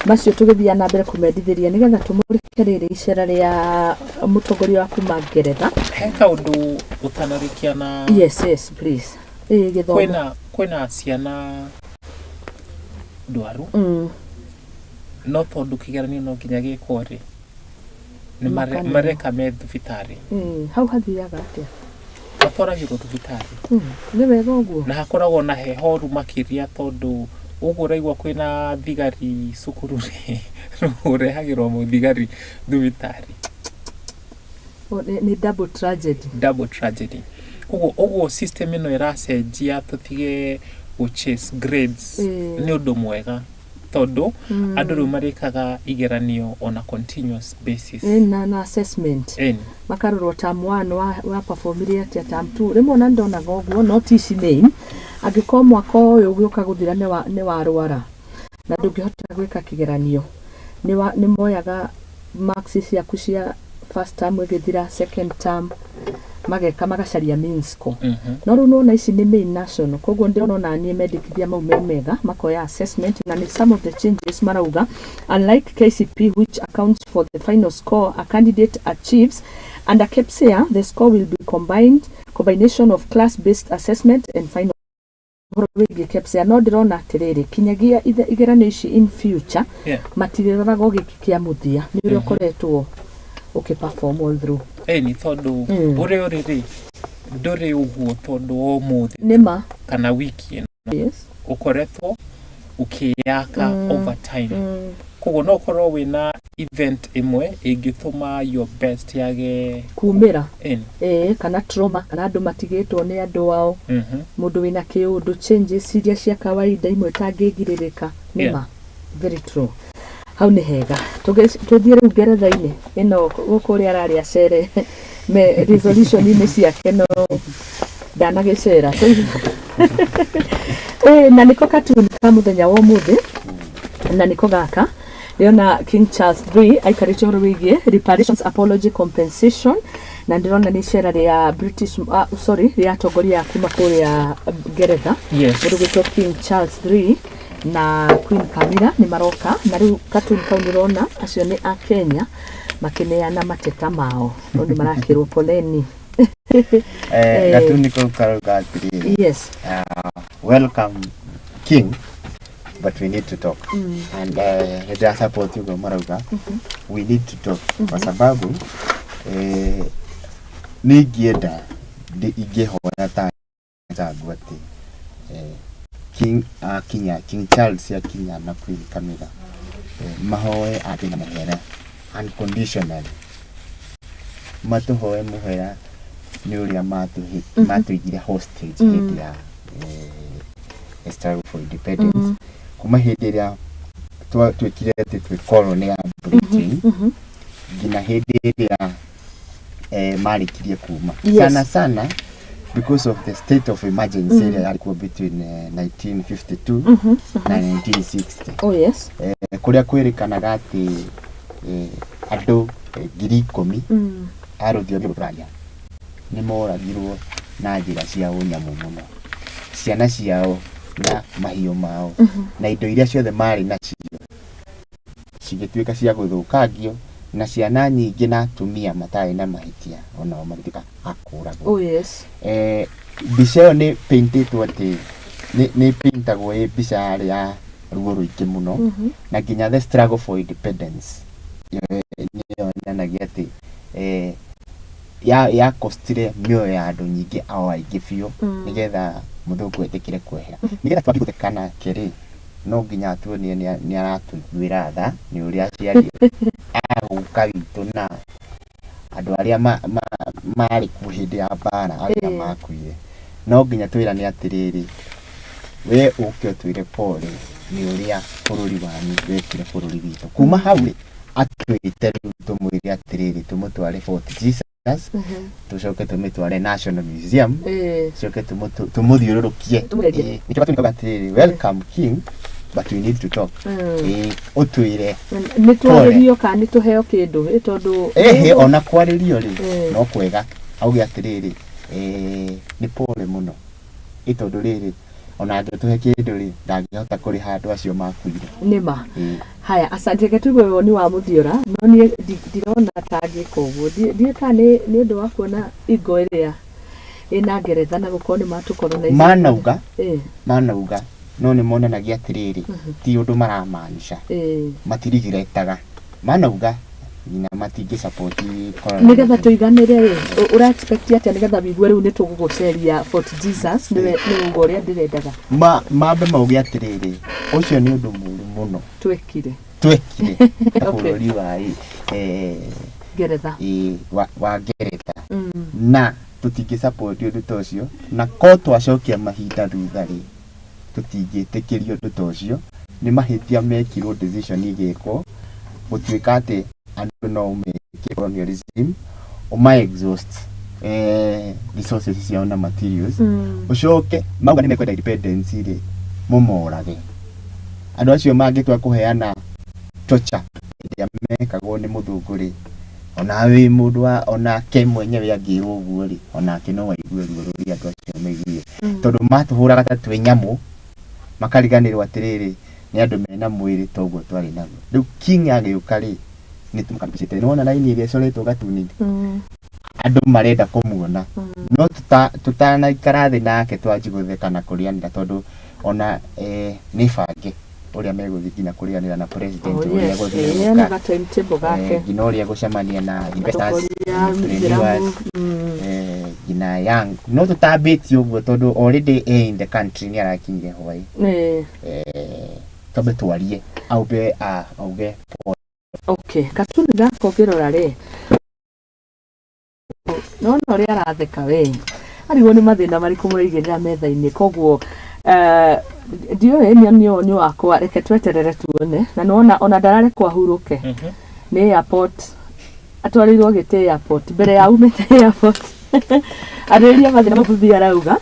macio, tũgĩthiĩ na mbere kũmendithĩria nĩgetha tũmũrĩke rĩrĩ icera rĩa mũtongoria wa kuma Ngeretha. He kaũndũ ũtanarĩkia na Yes, please, ĩĩ, gĩthomo. Kwĩna ciana. Ndwaru. No tondũ kĩgeranio no nginya gĩkwo rĩ, nĩ mareka me thibitarĩ. Hau hathiaga atĩa? Matwaragĩrwo thibitarĩ. Nĩ wega ũguo. Na hakoragwo na heho ru makĩria tondũ ũguo ũraigua kwĩna thigari cukuru rĩ, rĩu ũrehagĩrwo mũthigari thibitarĩ. Nĩ double tragedy. Double tragedy. Koguo ũguo system ĩno ĩracenjia tũtige gũ chase grades nĩ ũndũ mwega tondũ andũ rĩu marĩkaga igeranio on a continuous basis. Na assessment. Makarorwo term 1 wa performire atĩa, term 2. Rĩmwe ona ndonaga ũguo, no ti ici main. Angĩkorwo mwaka ũyũ ũgĩũka gũthira nĩ warwara na ndũngĩhota gwĩka kĩgeranio, nĩ moyaga marks ciaku cia first term ĩgĩthira, second term mageka magacaria mean score. No rĩu nĩwona ici nĩ main national, koguo ndĩrona ona niĩ mendekithia mau me mega, makoya assessment na nĩ some of the changes marauga. Unlike KCP, which accounts for the final score a candidate achieves, under KPSEA the score will be combined, combination of class based assessment and final. Ũhoro wĩgiĩ KPSEA, no ndĩrona atĩrĩrĩ, kinyagia igeranio ici in future matirĩroraga o gĩkĩ kĩa mũthia, nĩ ũrĩa ũkoretwo ũkĩ-perform all through. Ĩni, tondũ ũrĩa ũrĩ rĩ, ndũrĩ ũguo tondũ wa ũmũthĩ Nĩma. kana wiki ĩno. Ũkoretwo ũkĩyaka over time. Koguo no ũkorwo wĩna event ĩmwe ĩngĩtũma your best yage kumĩra. Ĩni. Ĩĩ, kana trauma, kana andũ matigĩtwo nĩ andũ ao, mũndũ wĩna kĩũndũ, changes iria cia kawaida imwe itangĩgirĩrĩka. Nĩma. Very true. Hau nĩ hega. Tũthiĩ rĩu ngeretha-inĩ ĩno gũkũ ũrĩa ararĩa cere me resolution-inĩ ciake, no ndanagĩcera. Na nĩko cartoon ka mũthenya wa ũmũthĩ, na nĩko gaka ndĩrona King Charles III aikarĩte ũhoro wĩgiĩ reparations, apology, compensation, na ndĩrona nĩ icera rĩa British, sorry, rĩa atongoria a kuma kũrĩa Ngeretha. Mũndũ gwĩtwo King Charles III na Queen Camilla nĩ maroka, na rĩu cartoon kau ndĩrona acio nĩ a Kenya makĩneana mateta mao, no nĩ marakĩrwo poleni. Gatuni kau karauga atĩrĩrĩ, "Welcome, King, but we need to talk." And nĩ ndĩra support ũguo marauga, we need to talk, kwa sababu nĩ ingĩenda ingĩhoya ta Njangu atĩ King akinya, King Charles akinya na Queen Camilla, mahoe atĩ mũhera unconditionally, matũhoe mũhera nĩ ũrĩa matũigire hostage hĩndĩ ya struggle for independence, kuma hĩndĩ ĩrĩa twatuĩkire atĩ twĩ colony ya Britain nginya hĩndĩ ĩrĩa marĩkirie kuma. Sana sana because of the state of emergency ĩrĩa yarĩ kuo between 1952 na 1960, oh yes kũrĩa kwĩrĩkanaga atĩ andũ 10,000 a rũthiomi rũraya nĩ moragirwo na njĩra cia ũnyamũ mũno, ciana ciao na mahiũ mao na indo iria ciothe marĩ nacio cigĩtuĩka cia gũthũkangio, na ciana nyingĩ na atumia matarĩ na mahĩtia onao magĩtuĩka a kũragwo. Mbica ĩyo nĩ paintĩtwo atĩ nĩ paintagwo ĩ mbica yarĩ ya ruo rũingĩ mũno, na nginya the struggle for independence nĩ yonanagia atĩ ya costire mĩoyo ya andũ nyingĩ ao aingĩ biũ nĩgetha mũthũngũ etĩkĩre kwehera. Nĩgetha twambie gũtheka nake rĩ, no nginya atuonie nĩ aratũiguĩra tha nĩ ũrĩa aciari agũka witũ na andũ arĩa marĩ kuo hĩndĩ ya mbara arĩa makuire. No nginya twĩrane atĩrĩrĩ, we ũke ũtwĩre pole nĩ ũrĩa bũrũri wanyu wekire bũrũri witũ. Kuma hau rĩ, atwĩte rĩu tũmwĩre atĩrĩrĩ, tũmũtware Fort Jesus, tũcoke tũmĩtware National Museum, tũcoke tũmũthiũrũrũkie. Tũmũgerie. Nĩkĩo gatuni atĩrĩrĩ, "Welcome, King, but we need to talk." Ũtwĩre Nĩ twarĩrio kana nĩ tũheo kĩndũ, tondũ Ĩhĩ, ona kwarĩrio rĩ, no kwega auge atĩrĩrĩ, nĩ pole mũno, ĩ tondũ rĩrĩ, ona angĩtũhe kĩndũ rĩ, ndangĩhota kũrĩha andũ acio makuire. Nĩma. Haya, asante. Reke tũigue woni wa Mũthiora, no niĩ ndirona ta angĩka ũguo. Ndiũĩ kana nĩ ũndũ wa kuona ingo ĩrĩa ĩna Ngeretha na gũkorwo nĩ matũcolonize. Manauga, manauga No nĩ monanagia atĩrĩrĩ, ti ũndũ maramaanisha, matirigiretaga manauga nginya matingĩ support. Nigetha tũiganĩre rĩ, ũra expect atĩa nĩgetha wigue rĩu nĩ tũgũgũceria Fort Jesus? Nĩwe nĩ uga ũrĩa ndĩrendaga. Mambe mauge atĩrĩrĩ, ũcio nĩ ũndũ mũũru mũno twekire twekire ta bũrũri wa Ngeretha. Wa Ngeretha, na tũtingĩ support ũndũ ta ũcio, na ko twacokia mahinda thutha rĩ, tũtingĩtĩkĩria ũndũ ta ũcio. Nĩ mahĩtia mekirwo, decision igĩkwo gũtuĩka atĩ andũ no meke colonialism, ũma exhaust resources ciao na materials, ũcoke mauga nĩ mekwenda independence rĩ, mũmorage. Andũ acio mangĩtua kũheana torture ĩrĩa mekagwo nĩ mũthũngũ rĩ, ona wĩ mũndũ wa onake mwenyewe angĩrwo ũguo rĩ, onake no aigue ruo rũrĩa andũ acio maiguire, tondũ matũhũraga ta twĩ nyamũ, makariganĩrwo atĩrĩrĩ, nĩ andũ mena mwĩrĩ toguo twarĩ naguo. Rĩu king agĩũka rĩ, nĩ tũmũkaribicĩte. Nĩ wona raini ĩrĩa ĩcoretwo gatuni, andũ marenda kũmuona, no tũtanaikara thĩ nake twanji gũtheka na kũrĩanĩra, tondũ ona nĩ bange ũrĩa megũthiĩ nginya kũrĩanĩra na president, ũrĩa egũthiũrũrũka, ena ga timetable gake, nginya ũrĩa egũcemania na investors, entrepreneurs, nginya young. No tũtambĩtie ũguo tondũ already in the country, nĩ arakinyire hwaĩ, twambe twarie, aumbe auge. Okay, katuni gaka ũngĩrora rĩ, nona ũrĩa aratheka we, arigwo nĩ mathĩna marĩkũ mũraigĩrĩra metha-inĩ. Koguo ndiũĩ nĩ wakwa, reke tweterere tuone. Na nĩwona ona ndararekwo ahurũke nĩ airport, atwarĩirwo gĩtĩ airport mbere ya umĩte airport arĩrĩria mathĩna mabuthi arauga,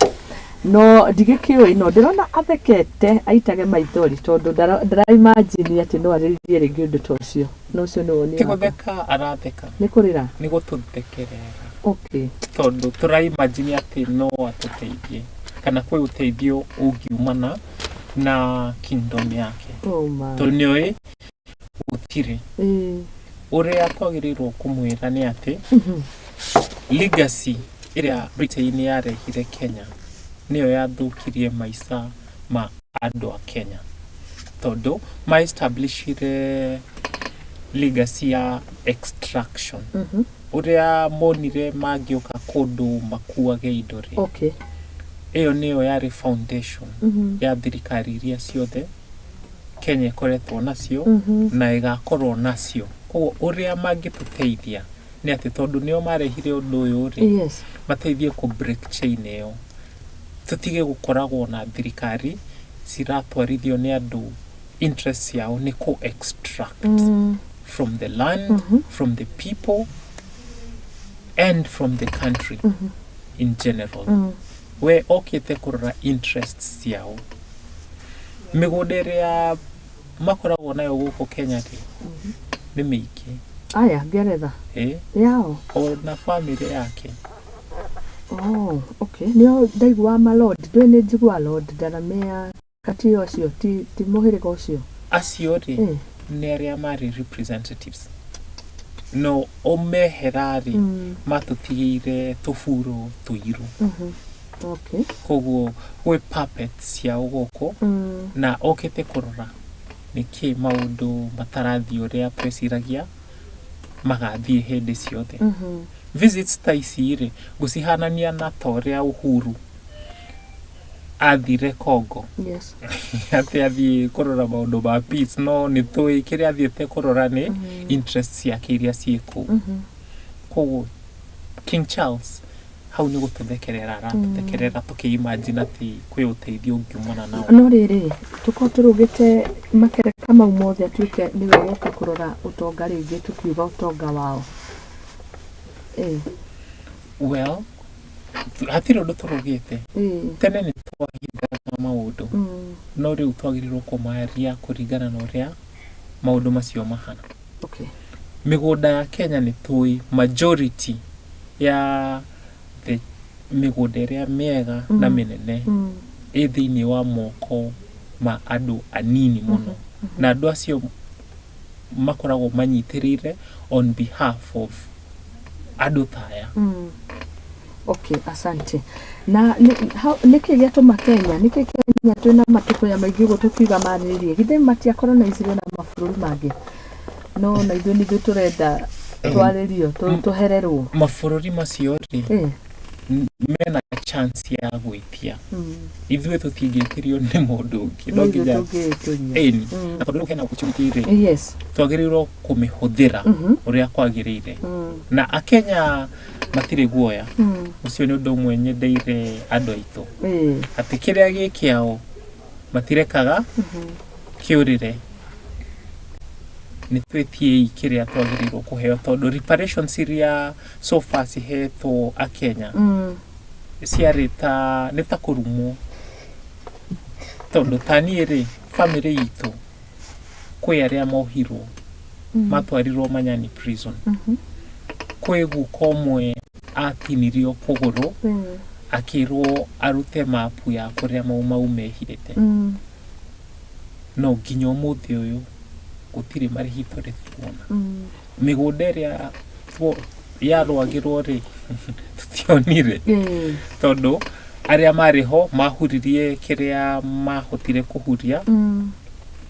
no ndigĩkĩũĩ, no ndĩrona athekete aitage maithori tondũ ndara imagine atĩ no arĩrĩrie rĩngĩ ũndũ ta ũcio. No ũcio nĩ woni Ti wakwa. Gũtheka aratheka? Nĩ kũrĩra. Nĩ gũtũthekerera. Tondũ tũraimagine atĩ no atũteithie kana kwĩ ũteithio ũngiumana na kingdom yake. Oh my. Tondũ nĩoĩ gũtirĩ. Ũrĩa twagĩrĩirwo kũmwĩra nĩ atĩ legacy ĩrĩa Britain yarehire Kenya nĩyo yathũkirie maica ma andũ a Kenya, tondũ ma establishire legacy ya extraction, ũrĩa monire mangĩũka kũndũ makuage indo rĩ, ĩyo nĩyo yarĩ foundation ya thirikari iria ciothe Kenya ĩkoretwo nacio na ĩgakorwo nacio. Koguo ũrĩa mangĩtũteithia nĩ atĩ, tondũ nĩo marehire ũndũ ũyũ rĩ, mateithie kũ break chain ĩyo, tũtige gũkoragwo na thirikari ciratwarithio nĩ andũ interest ciao nĩ kũ extract from the land, from the people and from the country in general. We okĩte kũrora interests ciao. Mĩgũnda ĩrĩa makoragwo nayo gũkũ Kenya rĩ, nĩ mĩingĩ. Aya Ngeretha? Ĩ. Yao? Ona family yake. Oh, okay. Nĩo ndaigua malord, ndũĩ nĩ njigua Lord Delamere kati ũcio ti mũhĩrĩga ũcio? Acio rĩ, nĩ arĩa marĩ representatives, no ũmehera rĩ, matũtigĩire tũburo tũirũ. Koguo gwĩ puppets ciao gũkũ, na okĩte kũrora nĩkĩ maũndũ matarathiĩ ũrĩa tweciragia magathiĩ hĩndĩ ciothe. Visits ta ici rĩ, ngũcihanania na ta ũrĩa Uhuru athire Congo, atĩ athiĩ kũrora maũndũ ma peace, no nĩ tũĩ kĩrĩa athiĩte kũrora nĩ interest ciake iria ciĩ kũu. Koguo King Charles hau nĩ gũtũthekerera aratũthekerera, tũkĩimagine atĩ kwĩ ũteithio ũngiumana nao. No rĩrĩ, tũkorwo tũrũgĩte makereka mau mothe, atuĩke nĩwe woka kũrora ũtonga rĩngĩ, tũkiuga ũtonga wao. Well, hatirĩ ũndũ tũrũgĩte. Tene nĩ twahithaga maũndũ, no rĩu twagĩrĩirwo kũmaria kũringana na ũrĩa maũndũ macio mahana. Mĩgũnda ya Kenya, nĩ tũĩ majority ya the mĩgũnda ĩrĩa mĩega na mĩnene ĩ thĩinĩ wa moko ma andũ anini mũno, na andũ acio makoragwo manyitĩrĩire on behalf of andũ ta aya. Okay, asante. Na nĩkĩ gĩatũma Kenya, nĩkĩ Kenya twĩna matũkũya maingĩ ũguo tũkiuga marĩrĩrie? Githĩ matiakolonizirio na mabũrũri mangĩ? No na ithuĩ nithuĩ tũrenda twarĩrio, tũhererwo. Mabũrũri macio rĩ, mena chance ya gwĩtia. Ithuĩ tũtingĩtĩrio nĩ mũndũ ũngĩ, no nginya ĩni. Na tondũ rĩu hena opportunity rĩ, twagĩrĩirwo kũmĩhũthĩra ũrĩa kwagĩrĩire. Na akenya matirĩ guoya. Ũcio nĩ ũndũ ũmwe nyendeire andũ aitũ, atĩ kĩrĩa gĩ kĩao matirekaga kĩũrĩre. Nĩ twĩtiei kĩrĩa twagĩrĩirwo kũheo, tondũ reparations iria so far cihetwo akenya ciarĩ ta nĩ ta kũrumwo, tondũ ta niĩ rĩ, family itũ kwĩ arĩa mohirwo, matwarirwo Manyani prison. Kwĩ guka ũmwe atinirio kũgũrũ, akĩrwo arute mapu ya kũrĩa Mau Mau mehithĩte. No nginya ũmũthĩ ũyũ gũtirĩ marĩhi tũrĩ tuona. Mĩgũnda ĩrĩa yarũagĩrwo rĩ, tũtionire, tondũ arĩa marĩ ho mahuririe kĩrĩa mahotire kũhuria,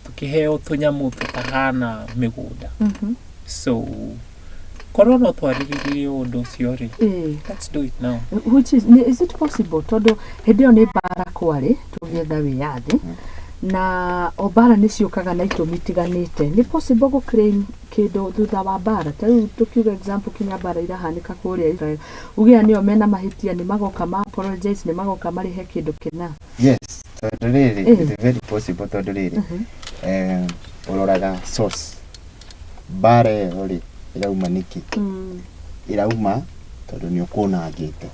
tũkĩheo tũnyamũ tũtahana mĩgũnda. So korwo no twarĩrĩrie ũndũ ũcio rĩ, let's do it now. Which is, is it possible? Tondũ hĩndĩ ĩyo nĩ mbara kwarĩ tũgĩetha wĩyathi, na o mbara nĩ ciũkaga na itũmi itiganĩte. Nĩ possible gũ claim kĩndũ thutha wa mbara? Ta rĩu tũkiuga example, kinya mbara irahanĩka kũrĩa Israel, uge nĩo mena mahĩtia, nĩ magoka ma apologize, nĩ magoka marĩhe kĩndũ kĩna? Yes, tondũ rĩrĩ, it is very possible, tondũ rĩrĩ, ũroraga source mbara ĩyo rĩ, ĩrauma nĩkĩ? Ĩrauma tondũ nĩ ũkũnangĩte.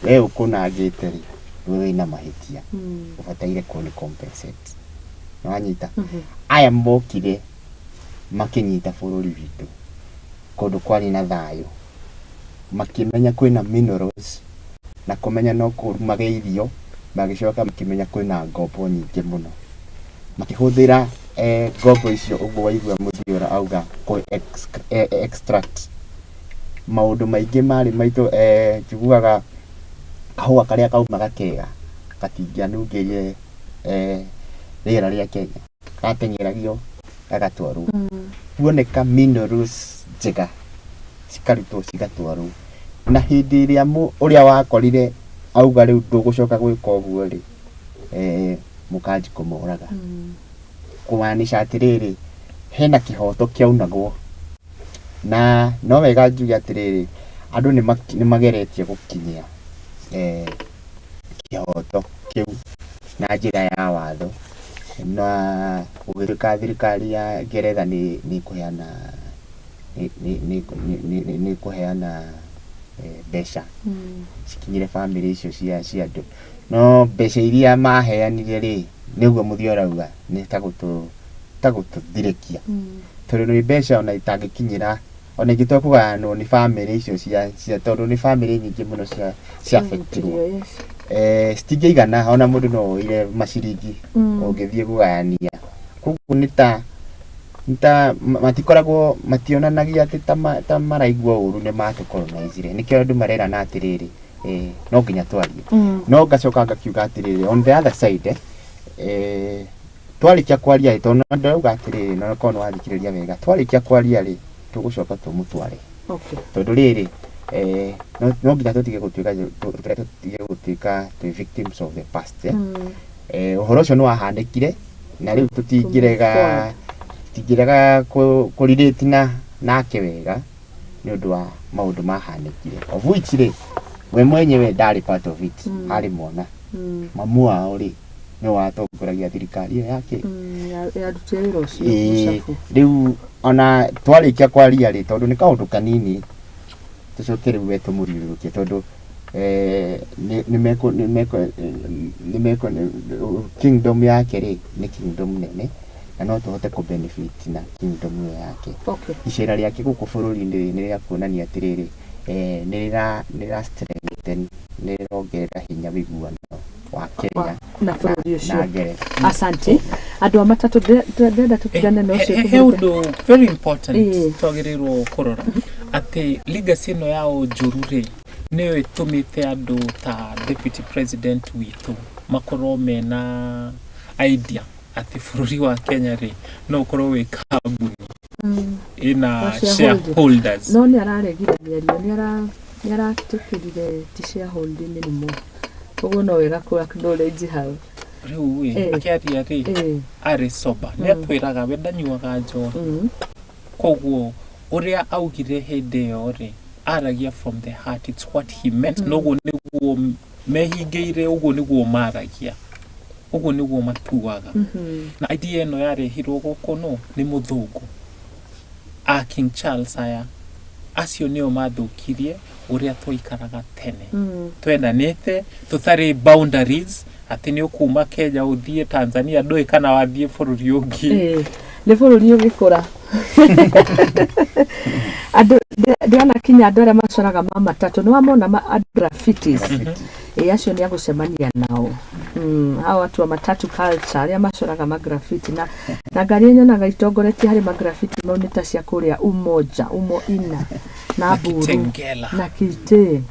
We ũkũnangĩte rĩ, we wĩna mahĩtia, ũbataire kũ compensate. Nĩwanyita? Aya mokire makĩnyita bũrũri witũ kũndũ kwarĩ na thayũ, makĩmenya kwĩna minerals na kũmenya no kũrumage irio, magĩcoka makĩmenya kwĩna ngombo nyingĩ mũno, makĩhũthĩra ngombo icio. Ũguo waigua Mũthiora auga kũ extract maũndũ maingĩ marĩ maitũ. Njiguaga kahũa karĩa kaumaga kega gatingĩanungĩire rĩera rĩa Kenya, gateng'eragio gagatwarwo. Kuoneka minerals njega cikarutwo cigatwarwo, na hĩndĩ ĩrĩa ũrĩa wakorire auga rĩu ndũgũcoka gwĩka ũguo rĩ, mũkanji kũmoraga, kũmaanisha atĩrĩrĩ, hena kĩhoto kĩaunagwo. Na no wega njuge atĩrĩrĩ, andũ nĩ mageretie gũkinyia kĩhoto kĩu na njĩra ya watho, na gũgĩtuĩka thirikari ya Ngeretha nĩ ĩkũheana nĩ ĩkũheana mbeca cikinyĩre bamĩrĩ icio cia andũ. No mbeca iria maheanire rĩ, nĩguo Mũthiora auga nĩ ta gũtũthirĩkia, tondũ nĩ mbeca ona itangĩkinyĩra, ona ingĩtua kũgayanwo nĩ bamĩrĩ icio cia, tondũ nĩ bamĩrĩ nyingĩ mũno cia affectirwo, citingĩigana. Ona mũndũ no oire maciringi ũngĩthiĩ kũgayania. Koguo nĩ ta matikoragwo mationanagia atĩ ta maraigua ũru nĩ matũcolonizire. Nĩkĩo andũ marerana atĩrĩrĩ, no nginya twarie. No ngacoka ngakiuga atĩrĩrĩ, on the other side, twarĩkia kwaria ĩ, tondũ ndauga atĩrĩrĩ, no korwo nĩ wathikĩrĩria wega, twarĩkia kwaria rĩ, tũgũcoka tũmũtware, tondũ rĩrĩ, no nginya tũtige gũtuĩka twĩ victims of the past, eh? Ũhoro ũcio nĩ wahanĩkire na rĩu tũtingĩrega tũtingĩrega kũ relate na nake wega nĩ ũndũ wa maũndũ mahanĩkire, of which rĩ, we mwenyewe ndarĩ part of it. Arĩ mwana. Mamu wao rĩ, nĩ watongoragia thirikari ĩyo yake. Yarutire wĩra ũcio mũcabu. Rĩu ona twarĩkia kwaria rĩ, tondũ nĩ kaũndũ kanini, tũcoke rĩu we tũmũthiũrũrũkie, tondũ nĩ mekũ kingdom yake rĩ, nĩ kingdom nene na no tũhote kũ benefit na kingdom ĩyo yake. Icera rĩake gũkũ bũrũri-inĩ rĩ, nĩ rĩa kuonania atĩrĩrĩ, nĩ rĩra strengthen, nĩ rĩrongerera hinya ũiguano wa Kenya na bũrũri ũcio na Ngeretha. Asante. Andũ a matatũ, ndĩrenda tũtigane na ũcio. He ũndũ very important Ĩĩ. twagĩrĩirwo kũrora, atĩ legacy ĩno yao njũru rĩ, Nĩyo ĩtũmĩte andũ ta deputy president witũ makorwo mena idea atĩ bũrũri wa Kenya rĩ, no ũkorwo wĩ kambuni ĩna Wa shareholding. Shareholders. No nĩ araregire mĩario, nĩ aratĩkĩrire ti shareholding anymore, koguo no wega kũ acknowledge hau. Rĩu ĩ, akĩaria rĩ, arĩ sober, nĩ atwĩraga we ndanyuaga njohi. Koguo ũrĩa augire hĩndĩ ĩyo rĩ, aragia from the heart, it's what he meant. Noguo nĩguo mehingĩire, ũguo nĩguo maragia, ũguo nĩguo matuaga. Na idea ĩno yarehirwo gũkũ no nĩ mũthũngũ a King Charles, aya acio nĩo mathũkirie ũrĩa twaikaraga tene. Twendanĩte tũtarĩ boundaries atĩ nĩ ũkuma Kenya ũthiĩ Tanzania, ndũĩ kana wathiĩ bũrũri ũngĩ. Nĩ bũrũri ũgĩkũra, andũ ndĩrona kinya andũ arĩa macoraga ma matatũ nĩ wamona andũ graffitis, ĩ acio nĩ agũcemania nao. Hao watu wa matatu culture arĩa macoraga magrafiti na ngari nyonaga itongoretie harĩ magrafiti mau nĩ ta cia kũrĩa Umoja umo ina na na Buru Kitengela. Na Kite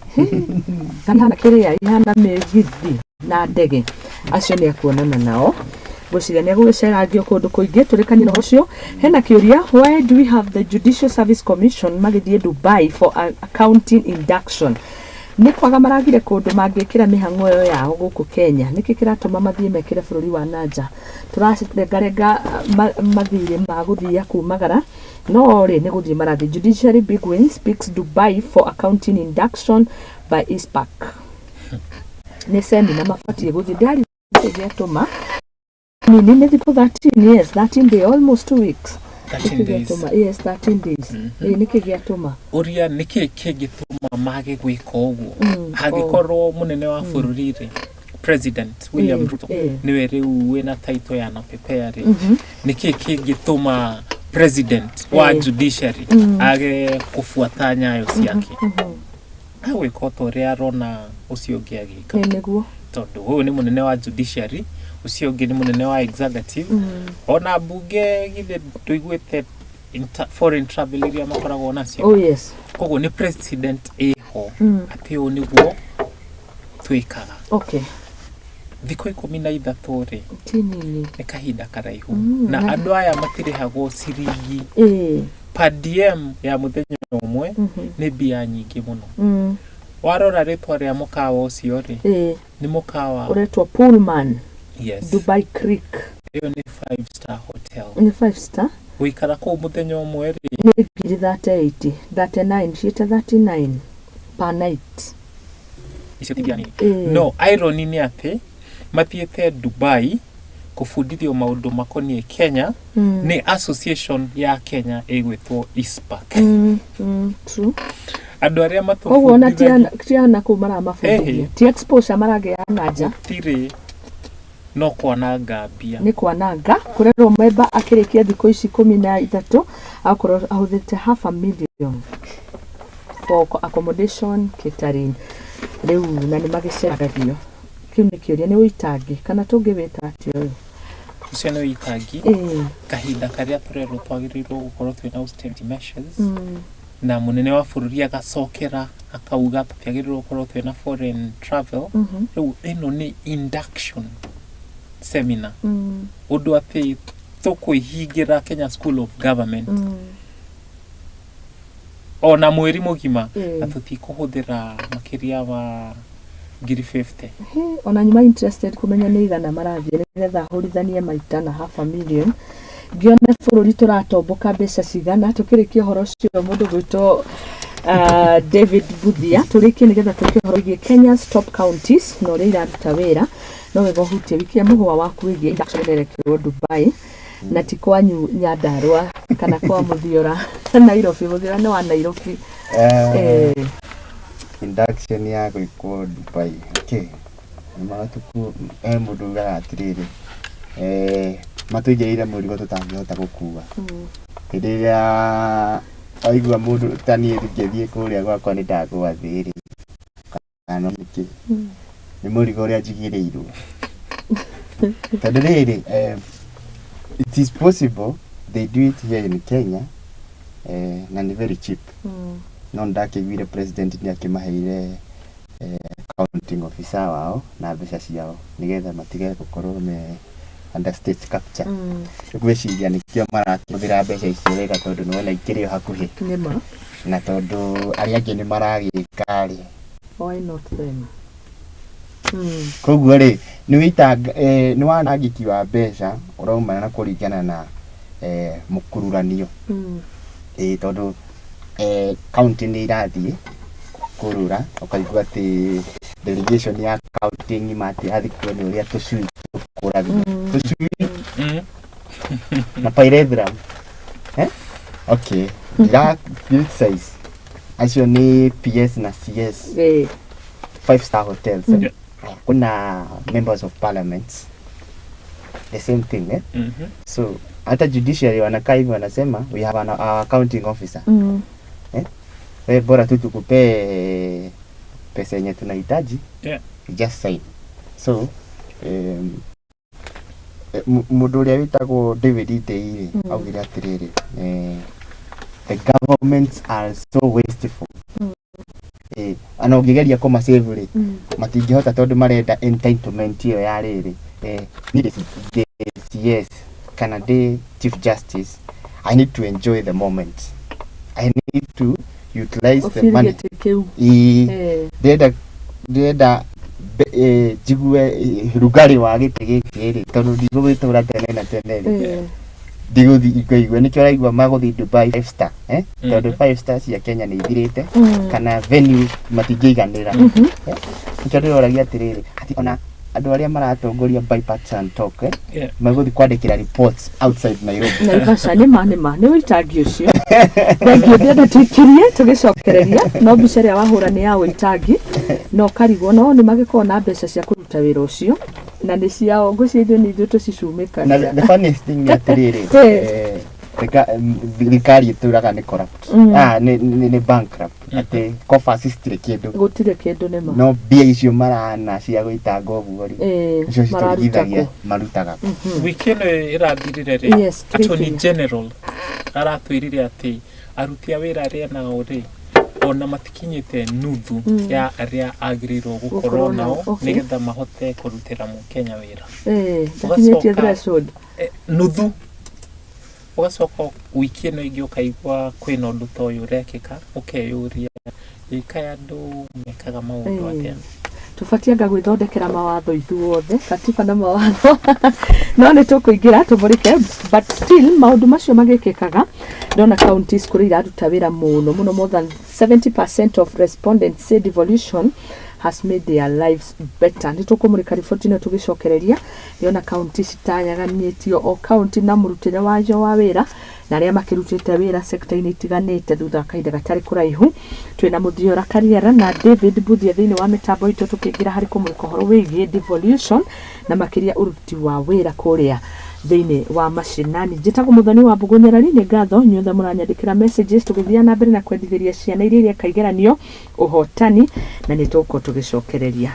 kana kĩrĩa ihana mĩgithi na ndege, acio nĩ akuonana nao. Ngwĩciria nĩ egũgĩcerangio kũndũ kũingĩ. Tũrĩkanie na ũcio, hena kĩũria: why do we have the Judicial Service Commission magĩthiĩ Dubai for accounting induction? Nĩ kwaga maragire kũndũ mangĩkĩra mĩhang'o ĩyo yao gũkũ Kenya? Nĩkĩ kĩratũma mathiĩ mekĩre bũrũri wa nanja? Tũrarengarenga mathirĩ ma gũthia kumagara, no rĩ nĩ gũthiĩ marathiĩ. Judiciary big wins picks Dubai for accounting induction by ICPAK. Nĩ semina mabatiĩ gũthiĩ, ndari gĩatũma nini, nĩ thikũ 13, yes, 13 day, almost 2 weeks. 13 Nĩkĩ days. gĩatũma? Yes, 13 days. Ĩ nĩkĩ gĩatũma? Ũria nĩkĩ kĩngĩtũma mage gwĩka ũguo hangĩkorwo mũnene wa bũrũri rĩ, President William Ruto, nĩwe rĩu wĩna title ya napepea rĩ, nĩkĩ kĩngĩtũma president wa judiciary age kũbuata nyayo ciake, agwĩka o ta ũrĩa arona ũcio ũngĩ agĩka? Ĩ nĩguo. Tondũ ũyũ nĩ mũnene wa judiciary, ũcio ũngĩ nĩ mũnene wa executive. Ona mbunge githĩ ndũiguĩte foreign travel iria makoragwo nacio? Oh yes. Koguo nĩ president ĩho atĩ ũũ nĩguo twĩkaga. Thikũ 13 rĩ, ti nini. Nĩ kahinda karaihu. Na na andũ aya matirĩhagwo ciringi. Per diem ya mũthenya ũmwe nĩ mbia nyingĩ mũno. Warora rĩtwa rĩa mũkawa ũcio rĩ, nĩ mũkawa ũretwo Pullman. Yes. Dubai Creek. Ĩyo nĩ five star hotel. Nĩ five star. Gũikara kũu mũthenya ũmwe rĩ, nĩ ngiri 38, 39, ciĩte 39 per night. Icio ti mbia nini. No irony nĩ atĩ mathiĩte Dubai kũbundithio maũndũ makoniĩ Kenya nĩ association ya Kenya ĩgwĩtwo ICPAK. True. Andũ arĩa Koguo ona matũbundithagia tiana kũu maramabundithia, ti exposure maragĩa na nja. Gũtirĩ, no kwananga mbia. Nĩ kwananga. Kũrerwo memba akĩrĩkia thikũ ici 13 akorwo ahũthĩrĩte half a million for accommodation, catering, rĩu na nĩ magĩceragio. Kĩu nĩ kĩũria, nĩ ũitangi kana tũngĩwĩta atĩa ũyũ? Ũcio nĩ ũitangi. Kahinda karĩa tũrerwo twagĩrĩirwo gũkorwo twĩna austerity measures, na mũnene wa bũrũri agacokera akauga tũtiagĩrĩirwo gũkorwo twĩna foreign travel. Rĩu ĩno nĩ induction seminar, ũndũ atĩ tũkwĩhingĩra Kenya School of Government ona mweri mũgima na tũtikũhũthĩra makĩria ma ngiri 50. He, ona nyuma interested kũmenya nĩ igana marathiĩ nĩgetha hũrithanie maita na half a million, ngĩone bũrũri tũratomboka mbeca cigana. Tũkĩrĩkia ũhoro ũcio, mũndũ gwĩtwo David Buthia, tũrĩkie nĩgetha tũke ũhoro wĩgiĩ Kenya's top counties na ũrĩa iraruta wĩra. No wega ũhutie wikie mũhũa waku wĩgiĩ induction ĩrekerwo Dubai na ti kwanyu Nyandarua kana kwa Mũthiora Nairobi. Mũthiora nĩ wa Nairobi. Induction ya gwĩkwo Dubai, okay. Nĩ matuku he mũndũ ugaga atĩrĩrĩ, matũigĩrĩire mũrigo tũtangĩhota gũkua. Hĩndĩ ĩrĩa waigua mũndũ ta niĩ ngĩthiĩ kũrĩa gwakwa nĩ ndagũa thĩ rĩ, kana nĩkĩ, nĩ mũrigo ũrĩa njigĩrĩirwo, tondũ rĩrĩ, it is possible they do it here in Kenya, na nĩ very cheap. No ndakĩiguire president nĩ akĩmaheire Accounting officer wao na mbeca ciao nĩgetha matige gũkorwo me under state capture. Ngwĩciria nĩkĩo marakĩhũthĩra mbeca icio wega tondũ nĩwona ikĩrĩ o hakuhĩ. Nĩma. Na tondũ arĩa angĩ nĩ maragĩka rĩ, Why not them? Koguo rĩ, nĩ wĩitanga nĩ wanangĩki wa mbeca ũraumana na kũringana na mũkururanio. Ĩĩ, tondũ county nĩ irathiĩ kũrũra, ũkaigua atĩ delegation ya county ng'ima atĩ yathiĩ kuona ũrĩa tũcui tũkũragio. Tũcui na pyrethrum. Eh? Okay. Ndira criticize. Acio nĩ PS na CS. 5 star hotels. Eh? Haya, kuna members of parliament, the same thing, eh? So hata judiciary wanakaa hivi wanasema, "We have our accounting officer." We bora tu tukupee pesa yenye tunahitaji, you just sign. So mũndũ ũrĩa wĩtagwo David Ndei rĩ, augire atĩrĩrĩ, "The governments are so wasteful." Ana ũngĩgeria kũmasave rĩ, matingĩhota tondũ marenda entitlement ĩyo ya rĩrĩ. Niĩ ndĩ CS kana ndĩ Chief Justice, I need to enjoy the moment, I need to utilize the money. Ũbiri gĩtĩ kĩu. Ĩĩ. Ndĩrenda njigue rugarĩ wa gĩtĩ gĩkĩ rĩ, tondũ ndigũgĩtũra tene na tene rĩ. Ndigũthiĩ ngaigua nĩkĩo ũraigua magũthiĩ Dubai five star, eh? Tondũ five star cia Kenya nĩ ithirĩte kana venue matingĩiganĩra. Eh? Nĩkĩo ndĩroragia atĩrĩrĩ, atĩ ona andũ arĩa maratongoria bipartisan talk, eh? Megũthiĩ kwandĩkĩra reports outside Nairobi. Naivasha. Nĩma nĩ ũitangi ũcio. Thengiũ. Ndĩrenda tũikĩrie tũgĩcokereria, no mbica ĩrĩa wahũra nĩ ya ũitangi na ũkarigwo no nĩ magĩkorwo na mbeca cia kũruta wĩra ũcio na nĩ ciao. Ngwĩciria ithuĩ nĩ ithuĩ Na tũcicumĩkagĩra. the funniest thing nĩ atĩrĩrĩ, thirikari ĩtũraga nĩ corrupt, ah, nĩ bankrupt, atĩ coffers citirĩ kĩndũ. Gũtirĩ kĩndũ, nĩma. No mbia icio marana cia gũitanga ũguo rĩ, nĩcio mararuta citũrigithagia. kũ? Marutaga kũ? Wiki ĩno ĩrathirire rĩ, Attorney tũrĩkĩria. General aratwĩrire atĩ aruti a wĩra arĩa nao rĩ, ona matikinyĩte nuthu ya arĩa agĩrĩirwo gũkorwo Gũkorwo nao, nao nĩgetha mahote kũrutĩra mũkenya wĩra. Ndakinyĩtie Ũgacoka- threshold. Nuthu. Ũgacoka wiki ĩno ĩngĩ ũkaigua kwĩna ũndũ ta ũyũ ũrekĩka, ũkeyũria, ĩkaĩ andũ mekaga maũndũ atĩa? Tũbatiĩ anga gwĩthondekera mawatho ithuothe, katiba na mawatho. No nĩ tũkũingĩra tũmũrĩke, but still maũndũ macio magĩkĩkaga, ndona counties kũrĩa iraruta wĩra mũno mũno, more than 70% of respondents say devolution has made their lives better. Nĩ tũkũmũrĩka riboti ĩno tũgĩcokereria. Ndĩrona county citayaganĩtio, o county na mũrutĩre wayo wa wĩra na arĩa makĩrutĩte wĩra sekta-inĩ itiganĩte. Thutha wa kahinda gatarĩ kũraihu, twĩna Mũthiora Kariera na David Buthia thĩinĩ wa mĩtambo itũ, tũkĩingĩra harĩ kũmũrĩka ũhoro wĩgiĩ devolution na makĩria ũruti wa wĩra kũrĩa thĩinĩ wa macinani. Njĩtagwo Mũthoni wa Mbũgũ Nyarari. Nĩ ngatho inyuothe mũranyandĩkĩra messages, tũgĩthiĩ na mbere na kwendithĩria ciana iria ireka igeranio ũhotani, na nĩ tũgũkorwo tũgĩcokereria.